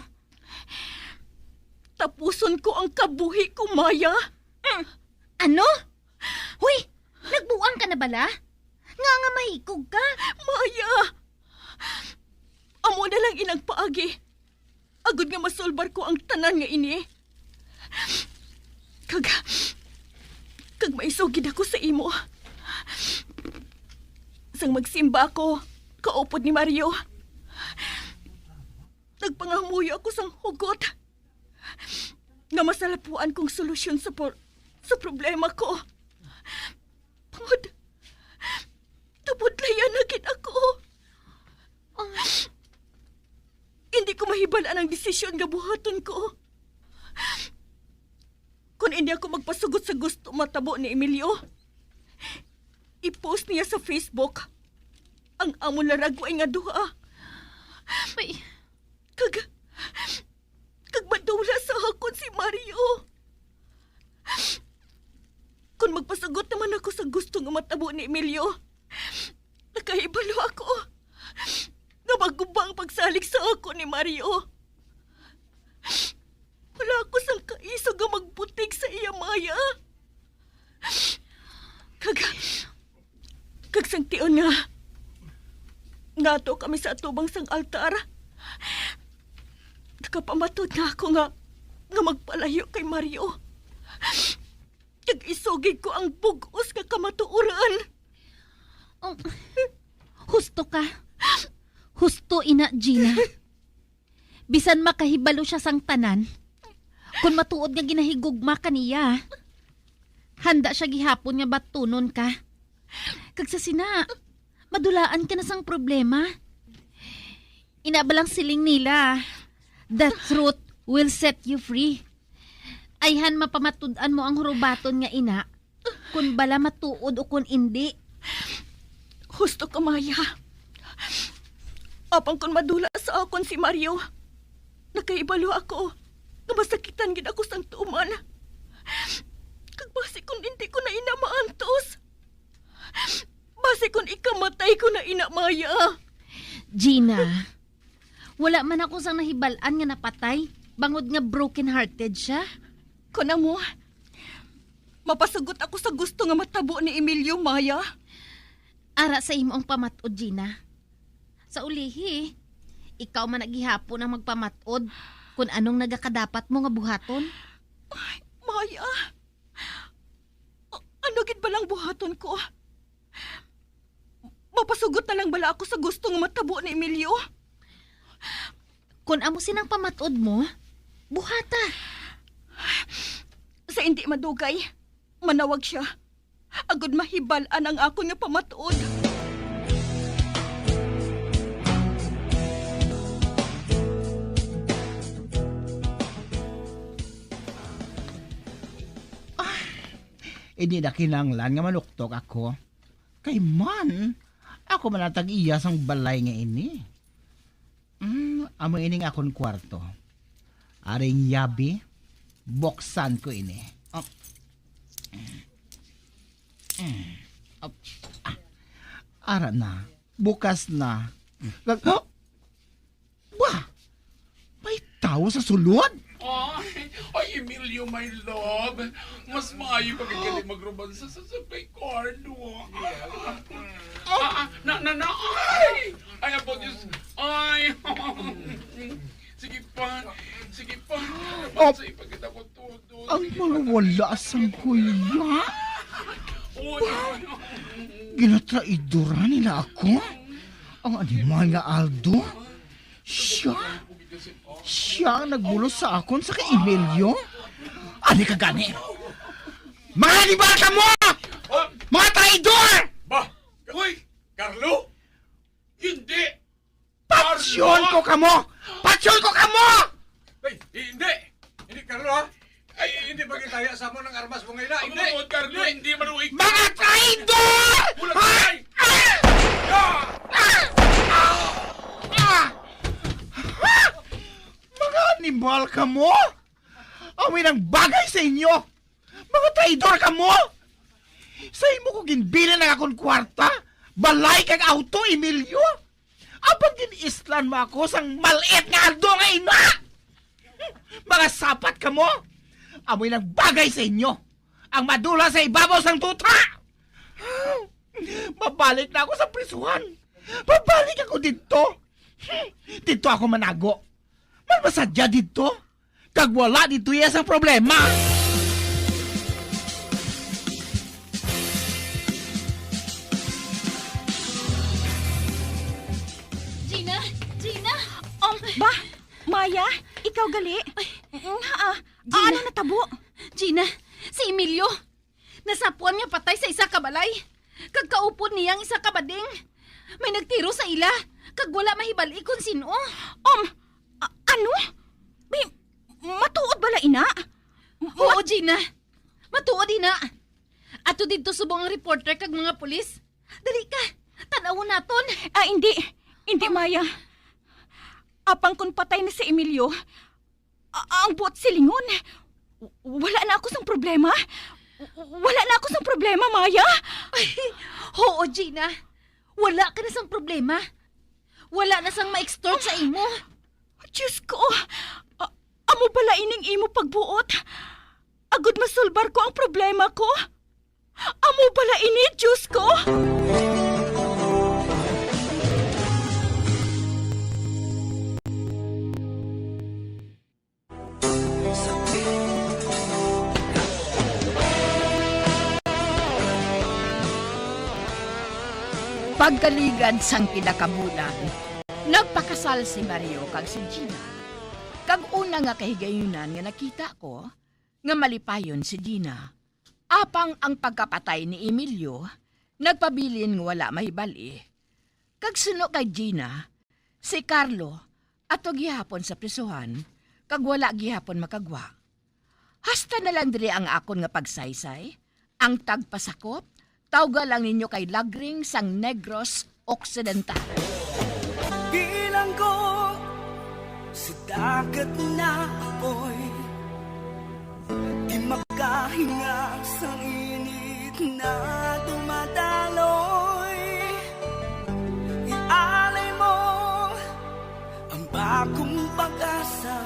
Tapuson ko ang kabuhi ko, Maya. Mm. Ano? Hoy, nagbuang ka na bala? Nga nga mahikog ka? Maya! Amo na lang inang paagi, agod nga masulbar ko ang tanan nga ini. Kag, kag maisugid ako sa imo. Sang magsimba ako kaupod ni Mario, nagpangamuyo ako sang hugot nga masalapuan kong solusyon sa por-, sa problema ko. Tungod, tubod layan na gid ako. Hindi ko mahibal-an ang desisyon nga buhaton ko. Kon hindi ako magpasugot sa gusto matabo ni Emilio, i-post niya sa Facebook ang amon laragway nga duha. Ay. Kag, kag madula sa akon si Mario. Kon magpasugot naman ako sa gusto nga matabo ni Emilio, nakahibalo ako nga maguba ang pagsalig sa akon ni Mario. Wala ako sang kaisog nga magbutig sa iya, Maya. Kag, kag sang tion nga, nga ato kami sa atubang sang altar, nakapamatod na ako nga, nga magpalayo kay Mario. Kag isugid ko ang bug-os nga kamatuoran. Oh, husto ka. Husto ina, Gina. Bisan makahibalo siya sang tanan, kon matuod nga ginahigugma ka niya, handa siya gihapon nga batunon ka. Kag sa sina, madulaan ka na sang problema. Ina ba lang siling nila, "The truth will set you free." Ayhan mapamatud-an mo ang hurubaton nga ina, kon bala matuod o kon indi. Husto ka, Maya. Apang kon madula sa akon si Mario, nakahibalo ako nga masakitan gid ako sang tuman. Kag basi kon indi ko na ina maantos, basi kon ikamatay ko na ina, Maya. Gina, wala man ako sang nahibal-an nga napatay, bangod nga broken-hearted siya. Kon amo, mapasugot ako sa gusto nga matabo ni Emilio, Maya. Ara sa imo ang pamat-od, Gina. Sa ulihi, ikaw man na gihapon ang magpamat-od kon anong nagakadapat mo nga buhaton. Ay, Maya, a-, ano gid balang buhaton ko? Mapasugot na lang bala ako sa gusto nga matabo ni Emilio? Kon amo sinang pamat-od mo, buhata. Sa indi madugay, manawag siya, agud mahibal-an ang akon nga pamat-od. Ah, hindi na kinahanglan nga manuktok ako. Kay man, ako man ang tag-iya sang balay nga ini. Mm, amo ining akon kwarto. Aring yabi, buksan ko ini. Oh. Mm. Oh. Ah. Ara na, bukas na. Gag-, oh! Ba? May tawo sa sulod? Ay, ay, Emilio, my love. Mas maayo pa gid ka di magruban sa, sa, sa kay Carlo. Ah, ah, na, na, na, ay! Ay, about this, ay! Sige pa, sige pa. Oh. Magsay pa kita ko todo. Ang mga wala sang kuya. Uy. Ginatraidoran nila ako? Ang animal nga Aldo? Siya? Siya ang nagbulos sa akon sa kay Emilio? Ani ka gani? Mga animal kamo! Mga traidor! Ba? Uy! Carlo! Hindi! Patyon ko kamo! Patyon ko kamo! Ay, hindi! Hindi, Carlo, ha? Ay, hindi ba gitaya sa mo ng armas mo ngayon, ha? Hindi! Carlo, hindi man. Mga traidor! Wala ka, ay! Ah! Ah! Ah! Ah! Mga animal kamo! Amoy nang bagay sa inyo! Mga traidor kamo! Sa imo ko ginbilin ang akon kwarta, balay kag auto, Emilio! Apang gin-islan mo ako sang mal-it nga Aldo nga ina! Mga sapat kamo! Amoy nang bagay sa inyo ang madula sa ibabaw sang duta! Mabalik na ako sa prisuhan! Mabalik ako didto! Didto ako manago! Malmasadya didto! Kag wala didto iya sang problema. Gina! Gina! Um, ba? Maya, ikaw gali? Ay. Nga, ah, Gina. Ano natabo? Gina, si Emilio. Nasapwan nga patay sa isa ka balay, kag kaupod niya ang isa ka bading. May nagtiro sa ila, kag wala mahibal-i kon sin-o. Um, a-, ano? Bi-, matuod bala ina? Oo, Gina. Matuod ina. Ato didto subong ang reporter kag mga pulis. Dali ka, tan-awon naton. Ah, hindi. Hindi, Maya. Apang kon patay na si Emilio, A-, ang buot silingon, w-, wala na ako sang problema. W-, wala na ako sang problema, Maya. Ay, oo, Gina. Wala ka na sang problema. Wala na sang ma-extort sa imo. Diyos ko! A-, amo bala ining imo pagbuot? Agud masulbar ko ang problema ko? Amo bala ini, Diyos ko? Pagkaligad sang pila ka bulan, nagpakasal si Mario kag si Gina. Kag una nga kahigayunan nga nakita ko, nga malipayon si Gina. Apang ang pagkapatay ni Emilio nagpabilin nga wala mahibal-i. Kag suno kay Gina, si Carlo ato gihapon sa prisuhan, kag wala gihapon makagwa. Hasta na lang diri ang akon nga pagsaysay, ang tagpasakop, tawga lang ninyo kay Lagring sang Negros Occidental. Bilanggo sa dagat na apoy, di makahinga sang init na dumadaloy. Ialay mo ang bagong pag-asa.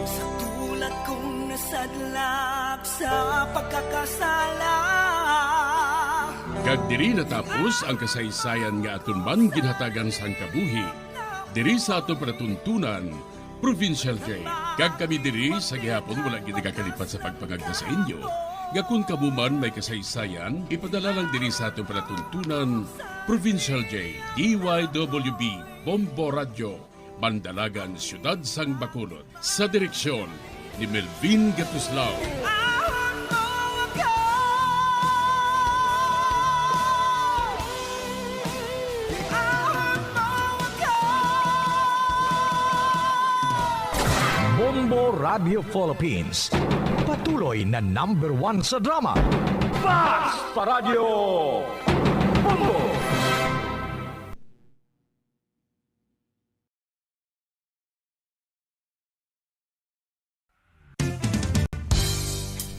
Sa tulad kong nasadlak sa pagkakasala. Kag diri natapos ang kasaysayan nga aton man ginhatagan sang kabuhi diri sa aton palatuntunan, Provincial J. Kag kami diri sa gihapon wala gid nagakalipat sa pagpangagda sa inyo nga kon kamo man may kasaysayan, ipadala lang diri sa aton palatuntunan, Provincial J, D Y W B, Bombo Radio, Bandalagan, Siyudad sang Bacolod, sa direksyon ni Melvin Gatuslao. Bombo Radio Philippines, patuloy na number one sa drama. Fast pa Radyo Bombo!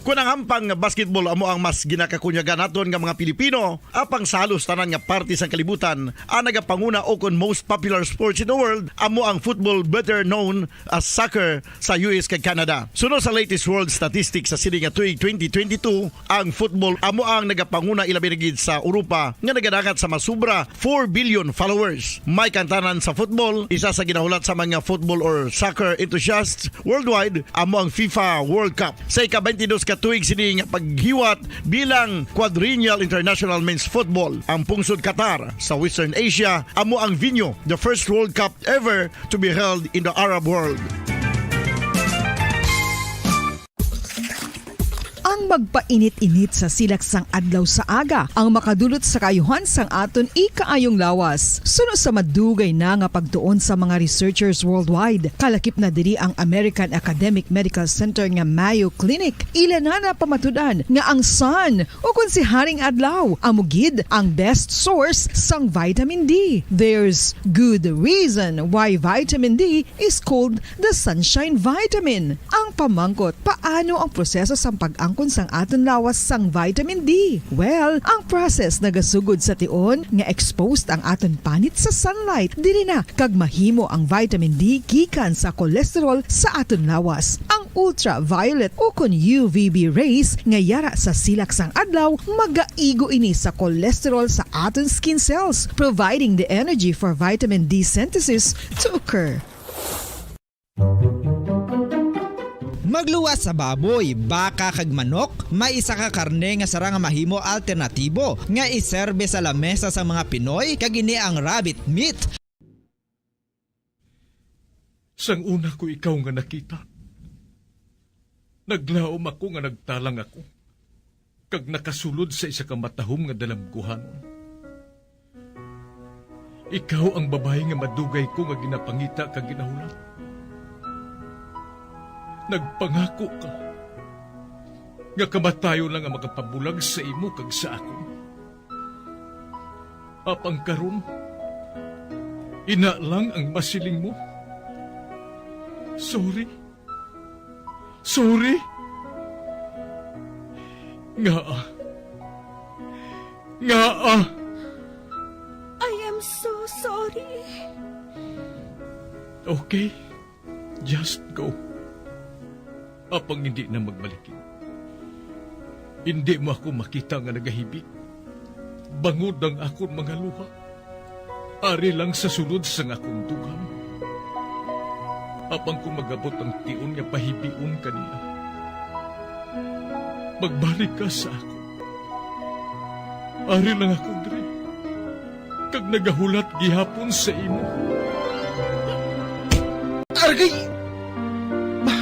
Kon ang hampang nga basketball amo ang mas ginakakunyagan naton nga mga Pilipino, apang sa halos tanan nga parte sang kalibutan, ang nagapanguna o kon most popular sports in the world amo ang football, better known as soccer, sa U S kag Canada. Suno sa latest world statistics sa sini nga tuig twenty twenty-two, ang football amo ang nagapanguna, ilabi na gid sa Europa nga nagadangat sa masubra four billion followers. May kantanan sa football, isa sa ginahulat sa mga football or soccer enthusiasts worldwide, amo ang FIFA World Cup. Sa ika-twenty-dos ka tuig sini nga paghiwat bilang Quadrennial International Men's Football, ang pungsod Qatar sa Western Asia amo ang venue, the first World Cup ever to be held in the Arab world. Ang magpainit-init sa silak sang adlaw sa aga ang makadulot sa kaayuhan sang aton ikaayong lawas. Suno sa madugay na nga pagtuon sa mga researchers worldwide, kalakip na diri ang American Academic Medical Center nga Mayo Clinic. Ila na napamatud-an nga ang sun, o kon si Haring Adlaw, amo gid ang best source sang vitamin D. There's good reason why vitamin D is called the sunshine vitamin. Ang pamangkot, paano ang proseso sang pag-angkon sang aton lawas sang vitamin D? Well, ang process nagasugod sa tion nga exposed ang aton panit sa sunlight. Diri na kag mahimo ang vitamin D gikan sa cholesterol sa aton lawas. Ang ultraviolet o kon U V B rays nga yara sa silak sang adlaw magaigo ini sa cholesterol sa aton skin cells, providing the energy for vitamin D synthesis to occur. Magluwas sa baboy, baka, kag manok, may isa ka karne nga sarang nga mahimo alternatibo nga iserbe sa lamesa sang mga Pinoy, kag ini ang rabbit meat. Sang una ko ikaw nga nakita, naglaom ako nga nagtalang ako kag nakasulod sa isa ka matahom nga dalamguhanon. Ikaw ang babayi nga madugay ko nga ginapangita kag ginahulat. Nagpangako ka nga kamatayon lang ang makapabulag sa imo kag sa akon. Apang karon, ina lang ang masiling mo. Sorry. Sorry. Ngaa? Ngaa? I am so sorry. Okay. Just go. Apang hindi na magbalikin. Indi mo ako makita nga nagahibi, bangod ang akon mga luha, ari lang sa sulod sang akon dugang. Apang kon mag-abot ang tion nga pahibion ka niya, magbalik ka sa akon. Ari lang ako diri, kag nagahulat gihapon sa imo. Argay! Ba,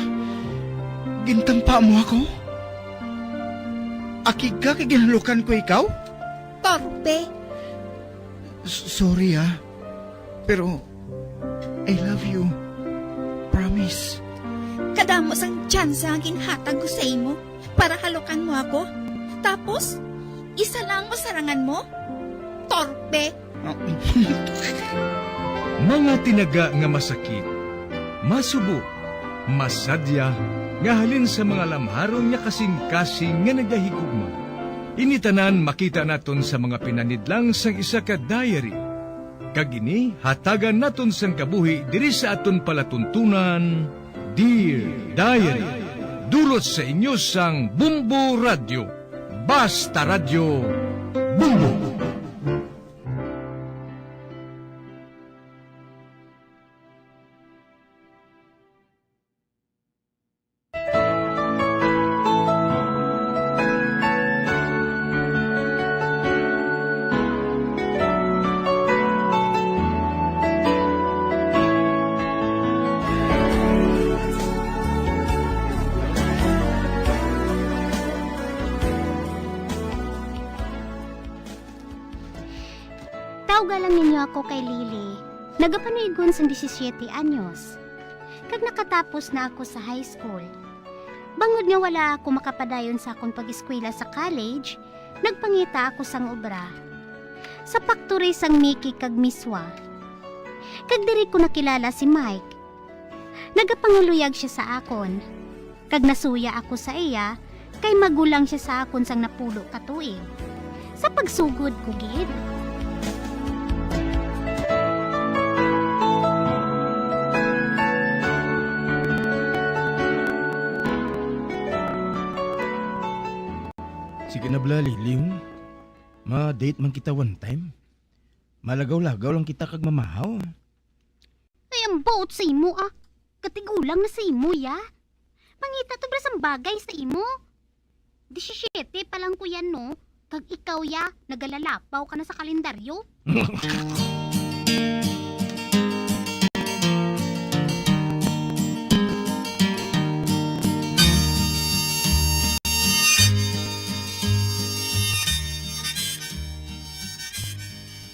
gintampa mo ako? Akig ka kay ginhalukan ko ikaw? Torpe! S-, sorry, ah. Pero, I love you. Promise. Kadamo sang tsansa nga ginhatag ko sa imo para halukan mo ako. Tapos, isa lang mo sarangan mo? Torpe! Mga tinaga nga masakit, masubo, masadya, nga halin sa mga lamharon nga kasing-kasing nga nagahigugma. Ini tanan makita naton sa mga pinanidlang sang isa ka diary. Kag ini hatagan naton sang kabuhi diri sa aton palatuntunan, Dear Diary. Dulot sa inyo sang Bumbo Radyo. Basta Radyo, Bumbo. Tawga lang ninyo ako kay Lily. Nagapanuigon sang disisiete anyos. Kag nakatapos na ako sa high school. Bangod nga wala ako makapadayon sa akon pag-eskwela sa college, nagpangita ako sang obra sa factory sang Mickey kag Miswa. Kag diri ko nakilala si Mike. Nagapangaluyag sia sa akon, kag nasuya ako sa iya, kay magulang sia sa akon sang napulo ka tuig. Sa pagsugod ko gid. Sige na bala, Lily, hmm? Ma-date man kita one time. Malagaw-lagaw lang kita kag mamahaw. Ay, ang buot sa imo, ah. Katigulang na sa imo, ya. Pangita to, bra, sang bagay sa imo. Disisiete pa lang ko yan, no? Kag ikaw, ya, nagalalapaw ka na sa kalendaryo.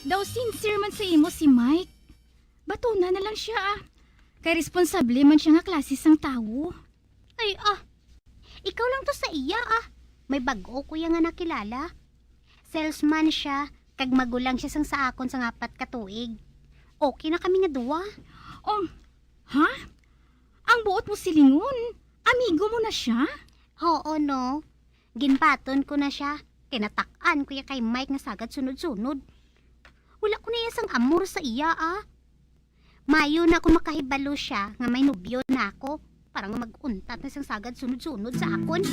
Daw sincere man sa imo si Mike. Batuna na lang sia, ah. Kay responsable man sia nga klase sang tawo. Ay, ah. Ikaw lang to sa iya, ah. May bag-o ko iya nga nakilala. Salesman sia, kag magulang sia sang sa akon sang apat ka tuig. Okay na kami nga duwa. Um, ha? Ang buot mo silingon, amigo mo na sia? Oo, no. Ginbaton ko na sia, kay natak-an ko iya kay Mike nga sagad sunod-sunod. Wala ko na iya sang amor sa iya, ah. Maayo na kung makahibalo sia nga may nobyo na ako, para nga mag-untat na sang sagad sunod-sunod sa akon.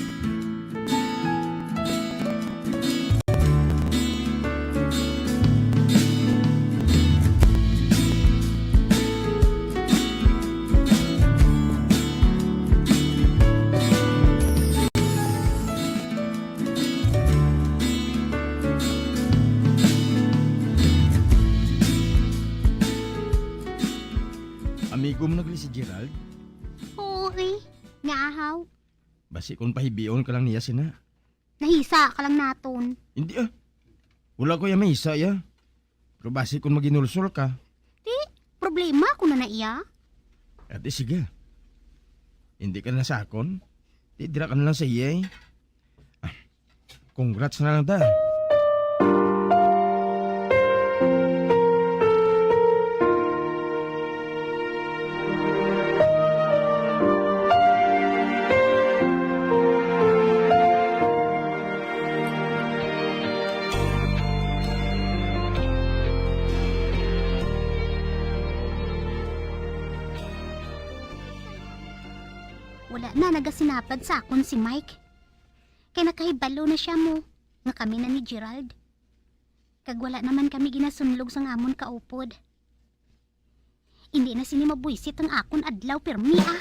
Amigo mo na gali si Gerald? Oo, eh. Nga ahaw. Basi kung pahibion ka lang niya sina. Nahisa ka lang naton. Hindi, ah. Wala ko ya mahisa, ya. Pero basi kung maginulsol ka. Di, problema ko na na iya. Ate, sige. Hindi ka na sa akon. Di, dira ka na lang sa iya, eh. Ah, congrats na lang ta. Wala na nagasinabad sa akon si Mike. Kay nakahibalo na sia mo nga kami na ni Gerald. Kag wala naman kami ginasunlog sang amon kaupod. Indi na sini mabuisit ang akon adlaw pirmi, ah.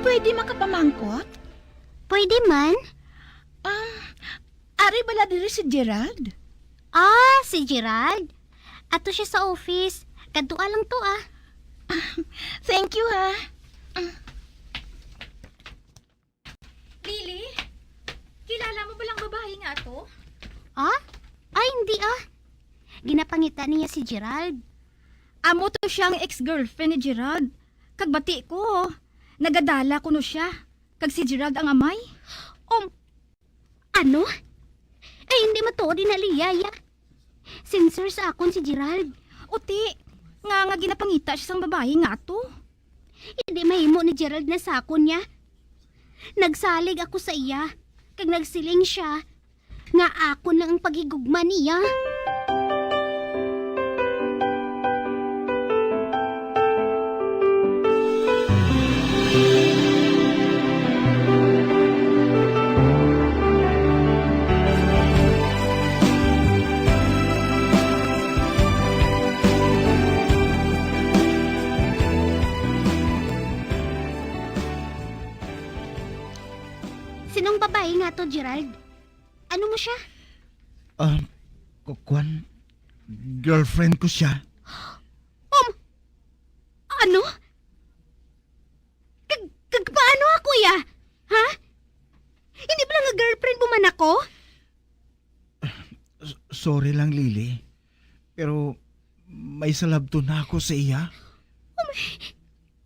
Pwede makapamangkot? Pwede man. Ah, ari bala diri si Gerald? Ah, si Gerald? Ato siya sa office. Kadtua lang to, ah. Thank you, ha. Lily, kilala mo ba lang babae nga ato? Ah? Ay, hindi, ah. Ginapangita niya si Gerald. Amo to siya ang ex-girlfriend ni Gerald. Kag bati ko, nagadala kuno siya. Kag si Gerald ang amay. Um, ano? Ay, hindi matuod na, Leia, ya. Sincere sa akon si Gerald. Uti, nga, nga ginapangita siya sang babae nga ato. Hindi mahimo ni Gerald na sa akon niya. Nagsalig ako sa iya, kag nagsiling siya nga akon lang ang paghigugma niya. Sinong babae nga to, Gerald? Ano mo siya? Ah, ku-, kuwan, girlfriend ko siya. Um, ano? Kag, kag paano ako, ya? Ha? Hindi ba lang nga girlfriend mo man ako? S-, sorry lang, Lily. Pero may salabton na ako sa iya. Oh, may,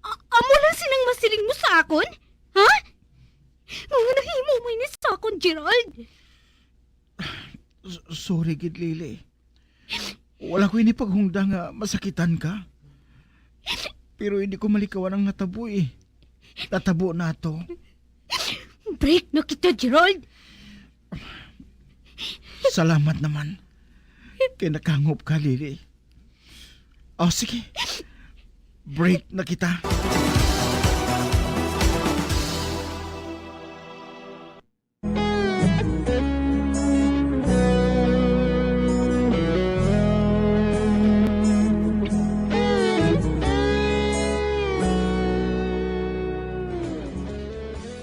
a-, amo lang sinang masiling mo sa akon? Ha? Nga nahimo mo ini sa akon, Gerald? S-, sorry gid, Lily. Wala ko ini paghungda nga masakitan ka. Pero hindi ko malikawan ang natabo, eh. Natabo na to. Break na kita, Gerald. Salamat naman. Kay nakangop ka, Lily. O, sige. Break na kita.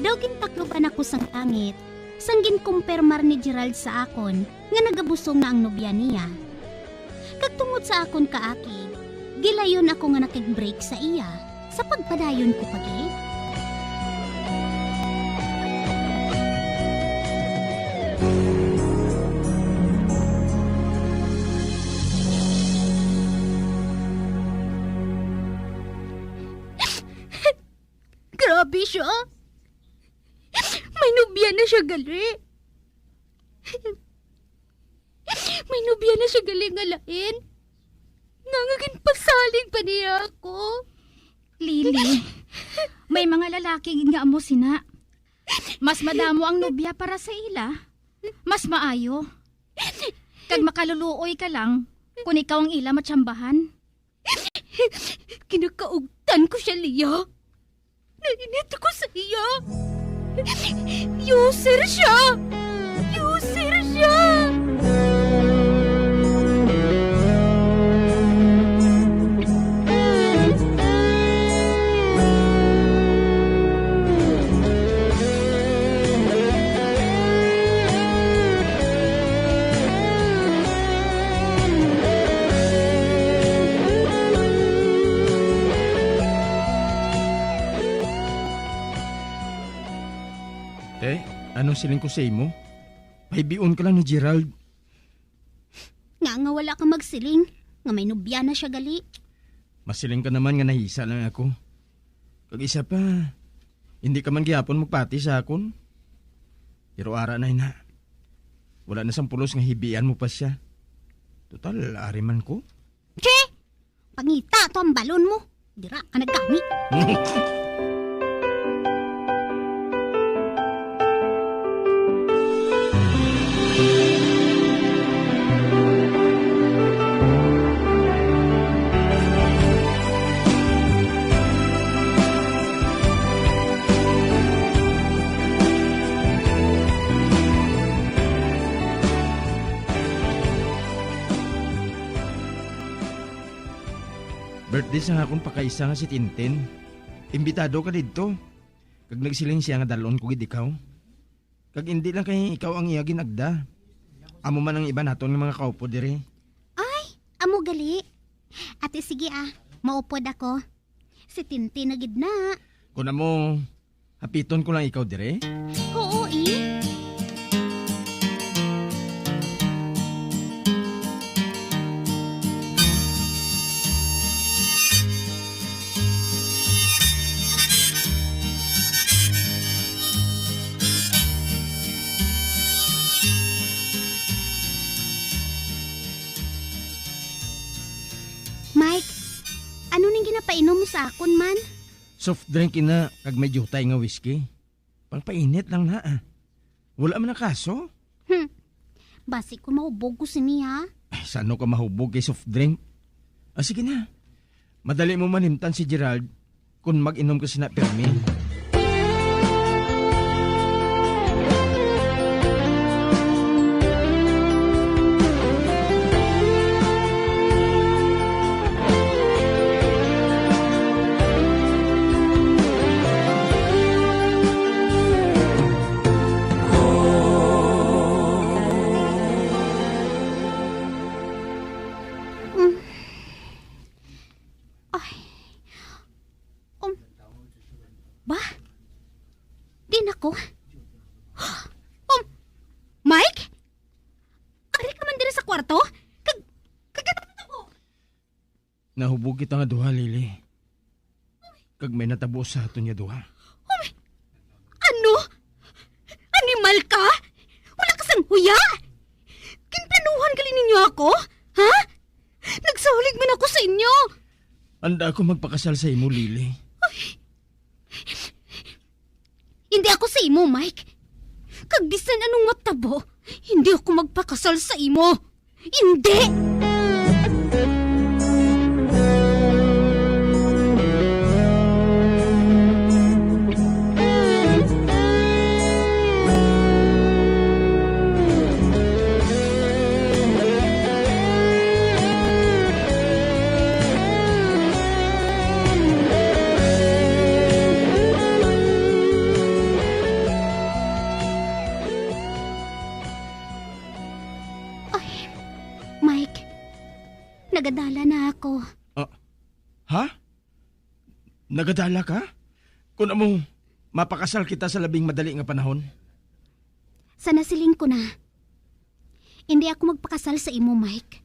Daw gintakluban ako sang langit, sang ginkumpirmar ni Gerald sa akon nga nagabusong na ang nobya niya. Kag tungod sa akon kaakig, gilayon ako nga nakig-break sa iya, sa pagpadayon ko pa gid. Grabe siya. May nobya na siya gali. May nobya na siya gali nga lain. Nga, nga ginpasalig pa niya ako. Lily, may mga lalaki gid nga amo sina. Mas madamo ang nobya para sa ila, mas maayo. Kag makaluluoy ka lang kon ikaw ang ila matsambahan. Kinakaugtan ko siya, Leia. Nainit ako sa iya. User siya! User siya! Te, anong siling ko sa imo? Pahibion ka lang ni Gerald. Nga nga wala ka magsiling nga may nobya na siya gali. Masiling ka naman nga nahisa lang ako. Kag isa pa, hindi ka man gihapon magpati sa akon. Pero ara na ina. Wala na sang pulos nga hibian mo pa siya. Total, ari man ko. Che! Pangita to ang balon mo. Dira ka na gani. Birthday sang akon pakaisa nga si Tintin. Imbitado ka didto. Kag nagsiling sia nga dal-on ko gid ikaw. Kag indi lang kay ikaw ang iya ginagda. Amo man ang iban naton nga mga kaupod diri. Ay, amo gali. Ate, sige ah, maupod ako. Si Tintin na gid na. Kun amo, hapiton ko lang ikaw diri? Oo, eh. Mike, ano ning ginapainom mo sa akon man? Soft drink ina kag may diutay nga whisky. Pangpainit lang na, ah. Wala man ang kaso. Hmm. Basi ko mahubog ko sini, ha? Ay, sano ka mahubog kay soft drink? Ah, sige na. Madali mo manimtan si Gerald kung mag-inom ka sina pirmi. Mm. Ay. Um. Ba? Di na ko. Um. Mike? Ari ka man diri sa kwarto? Kag, kag Nahubog kita nga duha, Lily. Kag may natabo sa aton nga duha. Ano? Animal ka? Wala ka sang huya? Ginplanuhan gali ninyo ako? Ha? Nagsalig man ako sa inyo. Handa ako magpakasal sa imo, Lily. Hindi ako sa imo, Mike. Kag bisan anong matabo, hindi ako magpakasal sa imo. Hindi! Ay, Mike, nagadala na ako. Ah, ha? Nagadala ka? Kung amo, mapakasal kita sa labing madali nga panahon. Sa nasiling ko na, hindi ako magpakasal sa imo, Mike.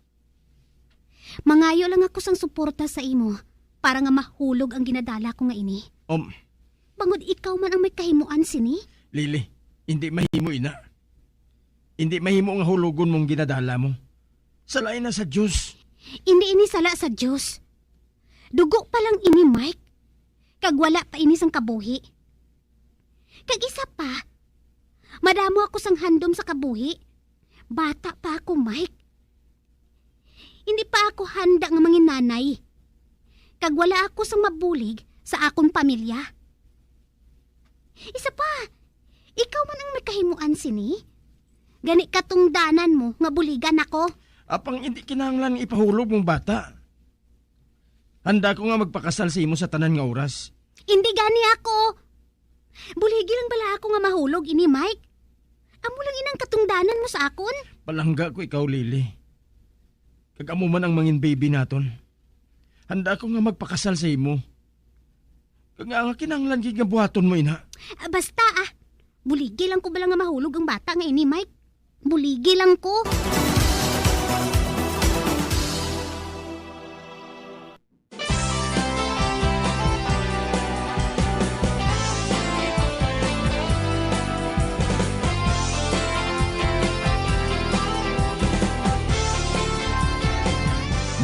Mangayo lang ako sang suporta sa imo para nga mahulog ang ginadala ko nga ini. Um. Bangod ikaw man ang may kahimuan sini? Lily, hindi mahimo ina. Hindi mahimo nga hulogon mong ginadala mo. Sala na sa Dios. Hindi ini sala sa Dios. Dugo pa lang ini, Mike. Kag wala pa ini sang kabuhi. Kag isa pa, madamo ako sang handom sa kabuhi. Bata pa ako, Mike. Hindi pa ako handa nga mangin nanay. Kag wala ako sang mabulig sa akon pamilya. Isa pa, ikaw man ang may kahimuan sini. Gani katungdanan mo nga buligan ako. Apang hindi kinahanglan nga ipahulog mong bata. Handa ko nga magpakasal sa imo sa tanan nga oras. Hindi gani ako. Buligi lang bala ako nga mahulog ini, Mike? Amo lang inang katungdanan mo sa akon? Palangga ko ikaw, Lily. Kag amo man ang mangin baby naton. Handa ako nga magpakasal sa imo. Kag nga, nga kinahanglan gid nga buhaton mo ina. Ah, basta, ah. Buligi lang ko bala nga mahulog ang bata nga ini, Mike. Buligi lang ko.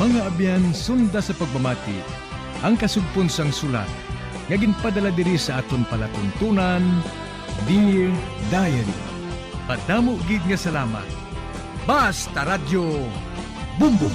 Mga abyan, sunda sa pagpamati ang kasugpon sang sulat nga ginpadala diri sa aton palatuntunan, Dear Diary. Madamo gid nga salamat. Basta Radyo Bumbong.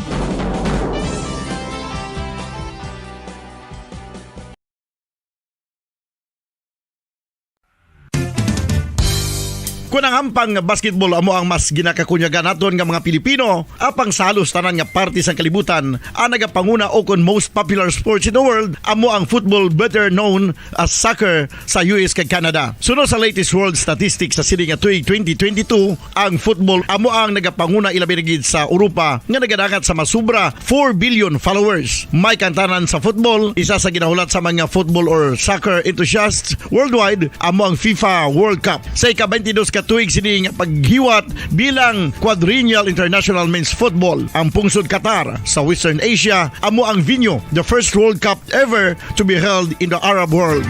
Kon ang ampang basketball amo ang mas ginakakunyagan naton nga mga Pilipino, apang sa halos tanan nga parte sang kalibutan, ang nagapanguna o kon most popular sports in the world amo ang football, better known as soccer, sa U S kag Canada. Suno sa latest world statistics sa sini nga tuig twenty twenty-two, ang football amo ang nagapanguna, ilabi na gid sa Europa nga nagadangat sa masubra four billion followers. May kantanan sa football, isa sa ginahulat sa mga football or soccer enthusiasts worldwide, amo ang FIFA World Cup. Sa ika-twenty-dos ka tuig sini nga paghiwat bilang Quadrennial International Men's Football, ang pungsod Qatar sa Western Asia amo ang venue, the first World Cup ever to be held in the Arab world.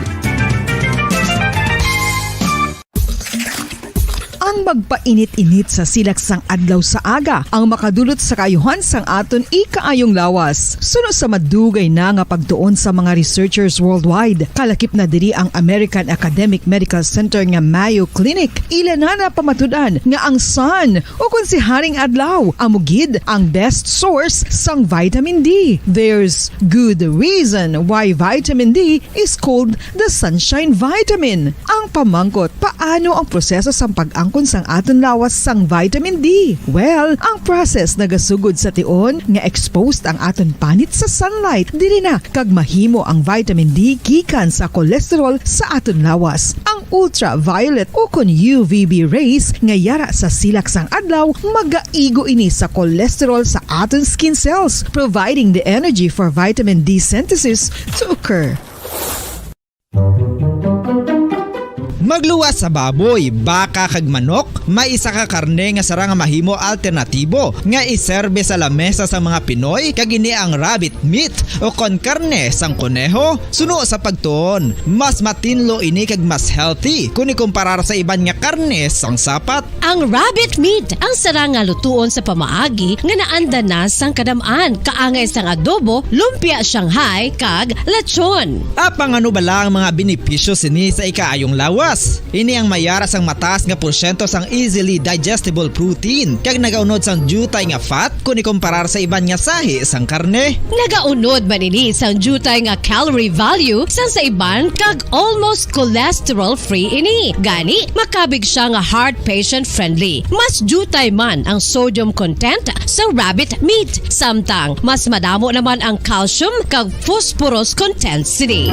Ang magpainit-init sa silak sang adlaw sa aga ang makadulot sa kaayuhan sang aton ikaayong lawas. Suno sa madugay na nga pagtuon sa mga researchers worldwide, kalakip na diri ang American Academic Medical Center nga Mayo Clinic. Ila na napamatud-an nga ang sun, o kon si Haring Adlaw, amo gid ang best source sang vitamin D. There's good reason why vitamin D is called the sunshine vitamin. Ang pamangkot, paano ang proseso sang pag-angkon sang aton lawas sang vitamin D? Well, ang process nagasugod sa tion nga exposed ang aton panit sa sunlight. Diri na kag mahimo ang vitamin D gikan sa cholesterol sa aton lawas. Ang ultraviolet o kon U V B rays nga yara sa silak sang adlaw magaigo ini sa cholesterol sa aton skin cells, providing the energy for vitamin D synthesis to occur. Magluwas sa baboy, baka, kag manok, may isa ka karne nga sarang nga mahimo alternatibo nga iserbe sa lamesa sang mga Pinoy, kag ini ang rabbit meat o kon karne sang koneho. Suno sa pagtuon, mas matinlo ini kag mas healthy kon ikumparar sa iban nga karne sang sapat. Ang rabbit meat ang sarang nga lutuon sa pamaagi nga naanda na sang kadam-an, kaangay sang adobo, lumpia Shanghai, kag lechon. Apang ano bala ang mga benepisyo sini sa ikaayong lawas? Ini ang mayara sang mataas nga porsyento sang easily digestible protein, kag nagaunod sang diutay nga fat kon ikumparar sa iban nga sahi sang karne. Nagaunod man ini sang diutay nga calorie value sang sa iban kag almost cholesterol-free ini. Gani, makabig sia nga heart patient-friendly. Mas diutay man ang sodium content sa rabbit meat, samtang mas madamo naman ang calcium kag phosphorus content sini.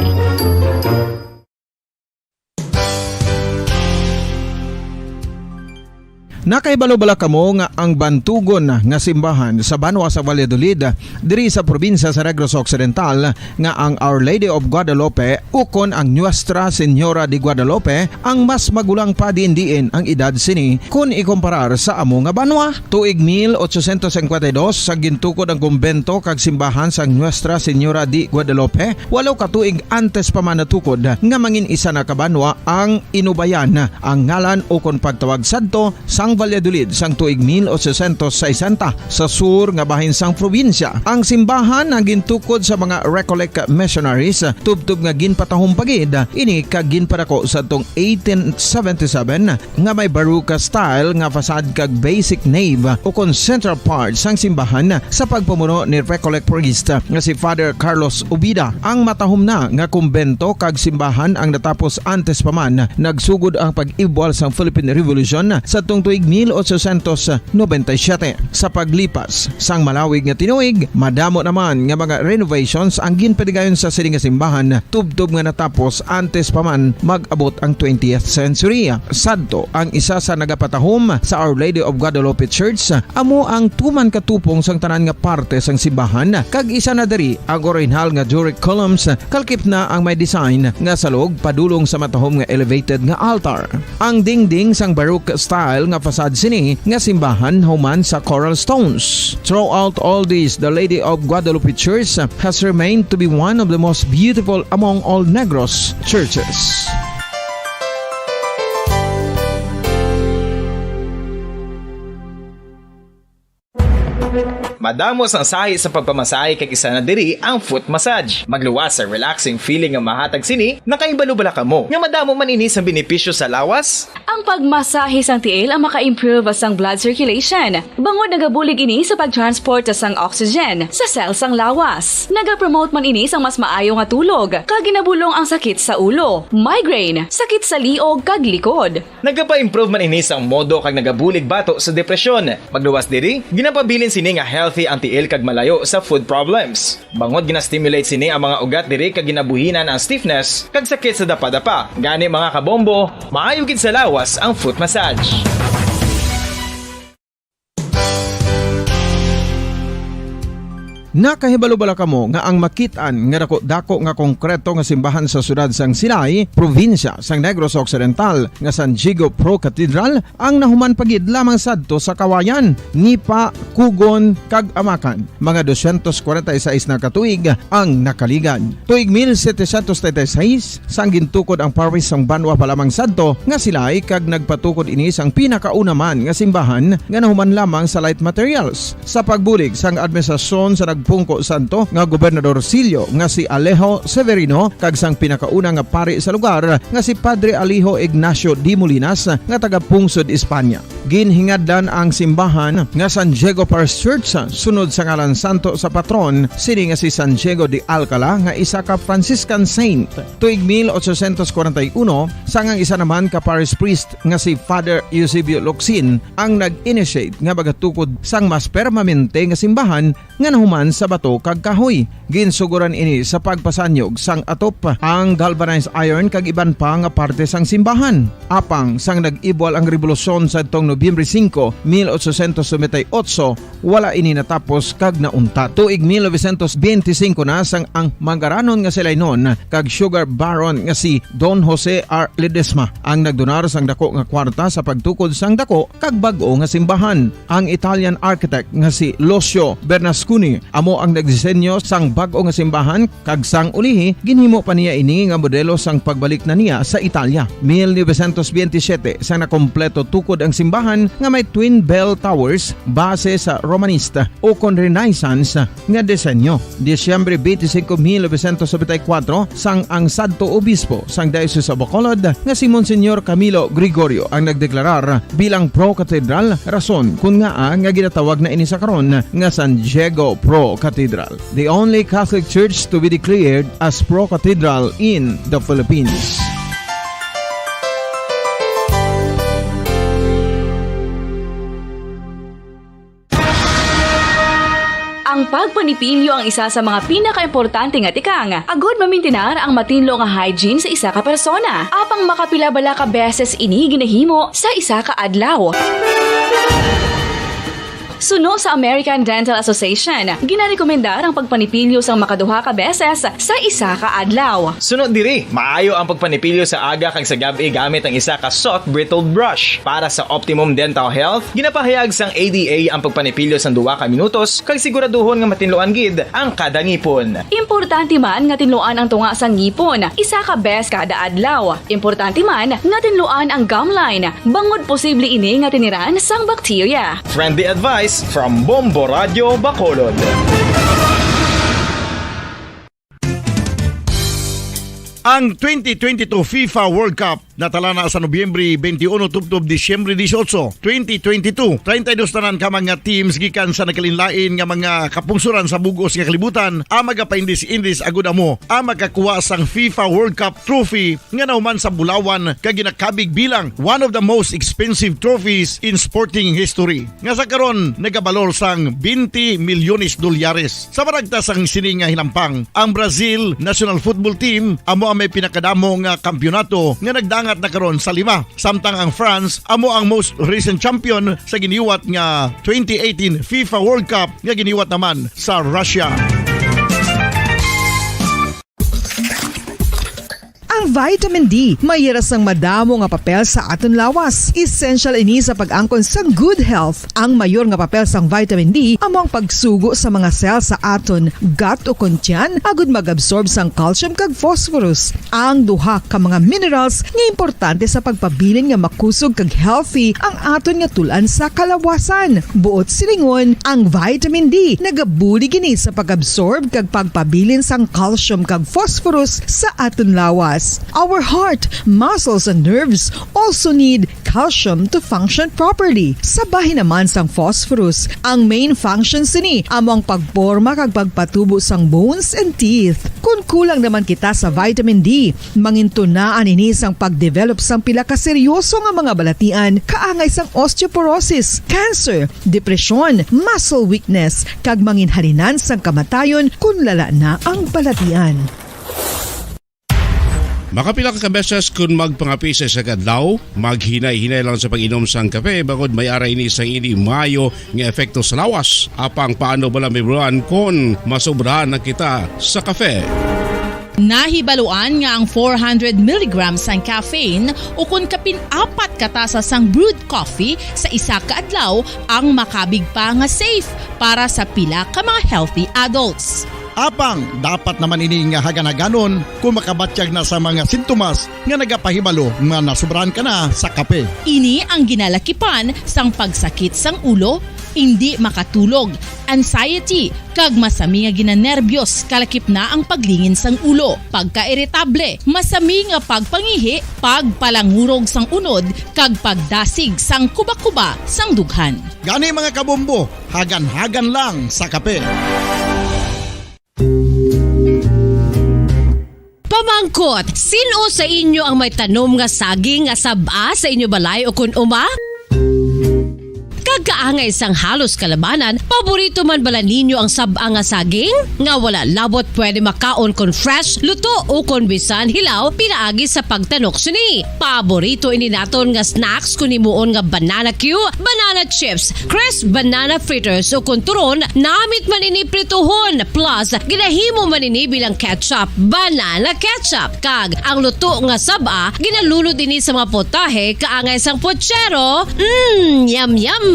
Nakahibalo bala kamo nga ang bantugon nga simbahan sa banwa sa Valladolid, diri sa probinsya sa Negros Occidental, nga ang Our Lady of Guadalupe ukon ang Nuestra Señora de Guadalupe ang mas magulang pa diin-diin ang edad sini kon ikumparar sa amo nga banwa? Tuig mil ochocientos cincuenta y dos sa gintukod ang kumbento kag simbahan sang Nuestra Señora de Guadalupe, walo ka tuig antes pa man natukod nga mangin isa na ka banwa ang Inubayan, ang ngalan ukon pagtawag sadto sang Valladolid sang tuig mil ochocientos sesenta, sa sur nga bahin sang probinsya. Ang simbahan ang gintukod sa mga Recollect missionaries, tubtob nga ginpatahom pa gid ini kag ginpadako sadtong eighteen seventy-seven, nga may Baroque style nga facade kag basic nave ukon central part sang simbahan sa pagpamuno ni Recollect priest nga si Father Carlos Ubida. Ang matahom na nga kumbento kag simbahan ang natapos antes pa man nagsugod ang pag-ibwal sang Philippine Revolution sadtong tuig mil ochocientos noventa y siete. Sa paglipas sang malawig nga tinuig, madamo naman nga mga renovations ang ginpadigayon sa sini nga simbahan, tubtob nga natapos antes pa man mag-abot ang twentieth century. Sadto, ang isa sa nagapatahom sa Our Lady of Guadalupe Church amo ang tuman ka tupong sang tanan nga parte sang simbahan, kag isa na diri ang orihinal nga Doric columns, kalkip na ang may design nga salog padulong sa matahom nga elevated nga altar. Ang dingding sang Baroque style nga facade sini nga simbahan human sa coral stones. Throughout all this, the Lady of Guadalupe Church has remained to be one of the most beautiful among all Negros churches. Madamo sang sahi sa pagpamasahe, kag isa na diri ang foot massage. Magluwas sa relaxing feeling nga mahatag sini. Nakahibalo bala kamo nga madamo man ini sa benepisyo sa lawas? Ang pagmasahe sang tiil ang maka-improve sang blood circulation, bangod nagabulig ini sa pag-transport sang oxygen sa cell sang lawas. Nagapromote man ini sang mas maayo nga tulog, kag ginabulong ang sakit sa ulo, migraine, sakit sa liog, kag likod. Nagapa-improve man ini sang modo kag nagabulig bato sa depresyon. Magluwas diri, ginapabilin sini nga healthy ang tiil kag malayo sa foot problems. Bangod gina-stimulate sini ang mga ugat diri kag ginabuhinan ang stiffness kag sakit sa dapadapa. Gani, mga kabombo, maayo gid sa lawas ang foot massage. Nakahibalo bala kamo nga ang makit-an nga dako-dako nga konkreto nga simbahan sa siyudad sang Silay, probinsya sang Negros Occidental, nga San Diego Pro Cathedral, ang nahuman pa gid lamang sadto sa Kawayan, Nipa, Kugon, kag Amakan? Mga dosyentos kwarenta y seis na ka tuig ang nakaligad. Tuig mil setecientos treinta y seis, sang gintukod ang parish sang banwa pa lamang sadto nga Silay, kag nagpatukod ini sang pinakauna man nga simbahan nga nahuman lamang sa light materials. Sa pagbulig sang administrasyon sa nagpungko sadto nga gobernadorsilyo nga si Alejo Severino kag sang pinakauna nga pari sa lugar nga si Padre Alejo Ignacio de Molinas nga taga-pungsod Espanya. Ginhingadlan ang simbahan nga San Diego Parish Church sunod sa ngalan santo sa patron sini nga si San Diego de Alcala, nga isa ka Franciscan saint. Tuig mil ochocientos kwarenta y uno, sang ang isa naman ka parish priest nga si Father Eusebio Locsin ang nag-initiate nga magatukod sang mas permanente nga simbahan nga nahuman sa bato kag kahoy. Ginsugoran ini sa pagpasanyog sang atop, ang galvanized iron kag iban pa nga parte sang simbahan. Apang sang nag-ibwal ang rebolusyon sadtong Nobyembre singko, mil ochocientos noventa y ocho, wala ini natapos kag nauntat. Tuig mil novecientos benti singko na, sang ang manggaranon nga Silaynon kag sugar baron nga si Don Jose R. Ledesma ang nagdonar sang dako nga kwarta sa pagtukod sang dako kag bag-o nga simbahan. Ang Italian architect nga si Lucio Bernasconi amo ang nagdisenyo sang bag-o nga simbahan, kag sang ulihi, ginhimo pa niya ini nga modelo sang pagbalik na niya sa Italia. Mil novecientos benti siyete, sang nakompleto tukod ang simbahan nga may twin bell towers base sa Romanista ukon Renaissance nga disenyo. Disyembre twenty-five, mil novecientos noventa y cuatro, sang ang sadto obispo sang Diocese of Bacolod nga si Monsignor Camilo Gregorio ang nagdeklarar bilang pro-cathedral, rason kon ngaa nga ginatawag na ini sa karon nga San Diego Pro Cathedral, the only Catholic church to be declared as pro-cathedral in the Philippines. Ang pagpanipilyo ang isa sa mga pinakaimportante nga tikang agud mamintinar ang matinlo nga hygiene sa isa ka persona. Apang makapila bala ka beses ini ginahimo sa isa ka adlaw? Suno sa American Dental Association, ginarekomendar ang pagpanipilyo sang makaduha ka beses sa isa ka adlaw. Suno diri, maayo ang pagpanipilyo sa aga kag sa gab-i gamit ang isa ka soft bristled brush. Para sa optimum dental health, ginapahayag sang A D A ang pagpanipilyo sang duha ka minutos kag siguraduhon nga matinluan gid ang kada ngipon. Importante man nga tinluan ang tunga sang ngipon isa ka bes kada adlaw. Importante man nga tinluan ang gum line, bangod posible ini nga tiniran sang bakterya. Friendly advice from Bombo Radio Bacolod. Ang twenty twenty-two FIFA World Cup natala na sa Nobyembre twenty-one tubtob Disyembre dieciocho, twenty twenty-two. Treinta y dos tanan ka mga teams gikan sa nagkalainlain nga mga kapungsoran sa bug-os nga kalibutan ang magapaindis-indis agud amo ang makakuha sang FIFA World Cup trophy nga nahuman sa bulawan kag ginakabig bilang one of the most expensive trophies in sporting history, nga sa karon nagabalor sang twenty milyones dolyares. Sa maragtas sang sini nga hinampang, ang Brazil national football team amo ang may pinakadamo nga kampiyonato nga nagdangat na karon sa lima, samtang ang France amo ang most recent champion sa giniwat nga twenty eighteen FIFA World Cup nga giniwat naman sa Russia. Ang vitamin D may ira sang madamo nga papel sa aton lawas. Essential ini sa pag-angkon sang good health. Ang mayor nga papel sang vitamin D amo ang pagsugo sa mga cell sa aton gut o kon tiyan agud mag-absorb sang calcium kag phosphorus, ang duha ka mga minerals nga importante sa pagpabilin nga makusog kag healthy ang aton nga tul-an sa kalawasan. Buot silingon, ang vitamin D nagabulig ini sa pag-absorb kag pagpabilin sang calcium kag phosphorus sa aton lawas. Our heart, muscles, and nerves also need calcium to function properly. Sa bahin naman sang phosphorus, ang main function sini amo ang pagporma kag pagpatubo sang bones and teeth. Kon kulang naman kita sa vitamin D, mangintunaan ini sang pagdevelop sang pila ka seryoso nga mga balatian, kaangay sang osteoporosis, cancer, depresyon, muscle weakness, kag manginhalinan sang kamatayon kon lala na ang balatian. Makapila ka beses kon magpangape sa isa ka adlaw, maghinay-hinay lang sa pag-inom sang kape, bangod may ara ini sang indi maayo nga epekto sa lawas. Apang paano bala, Mibruan, kon masobrahan na kita sa kape? Nahibaluan nga ang four hundred milligrams sang caffeine, o kon kapin apat ka tasa sang brewed coffee sa isa ka adlaw, ang makabig pa nga safe para sa pila ka mga healthy adults. Apang dapat naman ini nga hagan-haganon kon makabatyag na sa mga sintomas nga nagapahibalo nga nasobrahan ka na sa kape. Ini ang ginalakipan sang pagsakit sang ulo, indi makatulog, anxiety, kag masami nga ginanerbyos, kalakip na ang paglingin sang ulo, pagkairitable, masami nga pagpangihi, pagpalangurog sang unod, kag pagdasig sang kuba-kuba sang dughan. Gani, mga kabombo, hagan-hagan lang sa kape. Pamangkot, sin-o sa inyo ang may tanom nga saging nga sab-a sa inyo balay o kon uma? Kag kaangay sang halos kalabanan, paborito man bala ninyo ang sab-a nga saging? Nga wala labot pwede makaon kon fresh, luto, o kon bisan hilaw pinaagi sa pagtanok sini. Paborito ini naton nga snacks kon himuon nga banana cue, banana chips, crisp banana fritters, o kon turon, namit man ini prituhon, plus ginahimo man ini bilang ketchup, banana ketchup. Kag ang luto nga sab-a, ginalunod ini sa mga putahe kaangay sang puchero. Mm, yum, yum!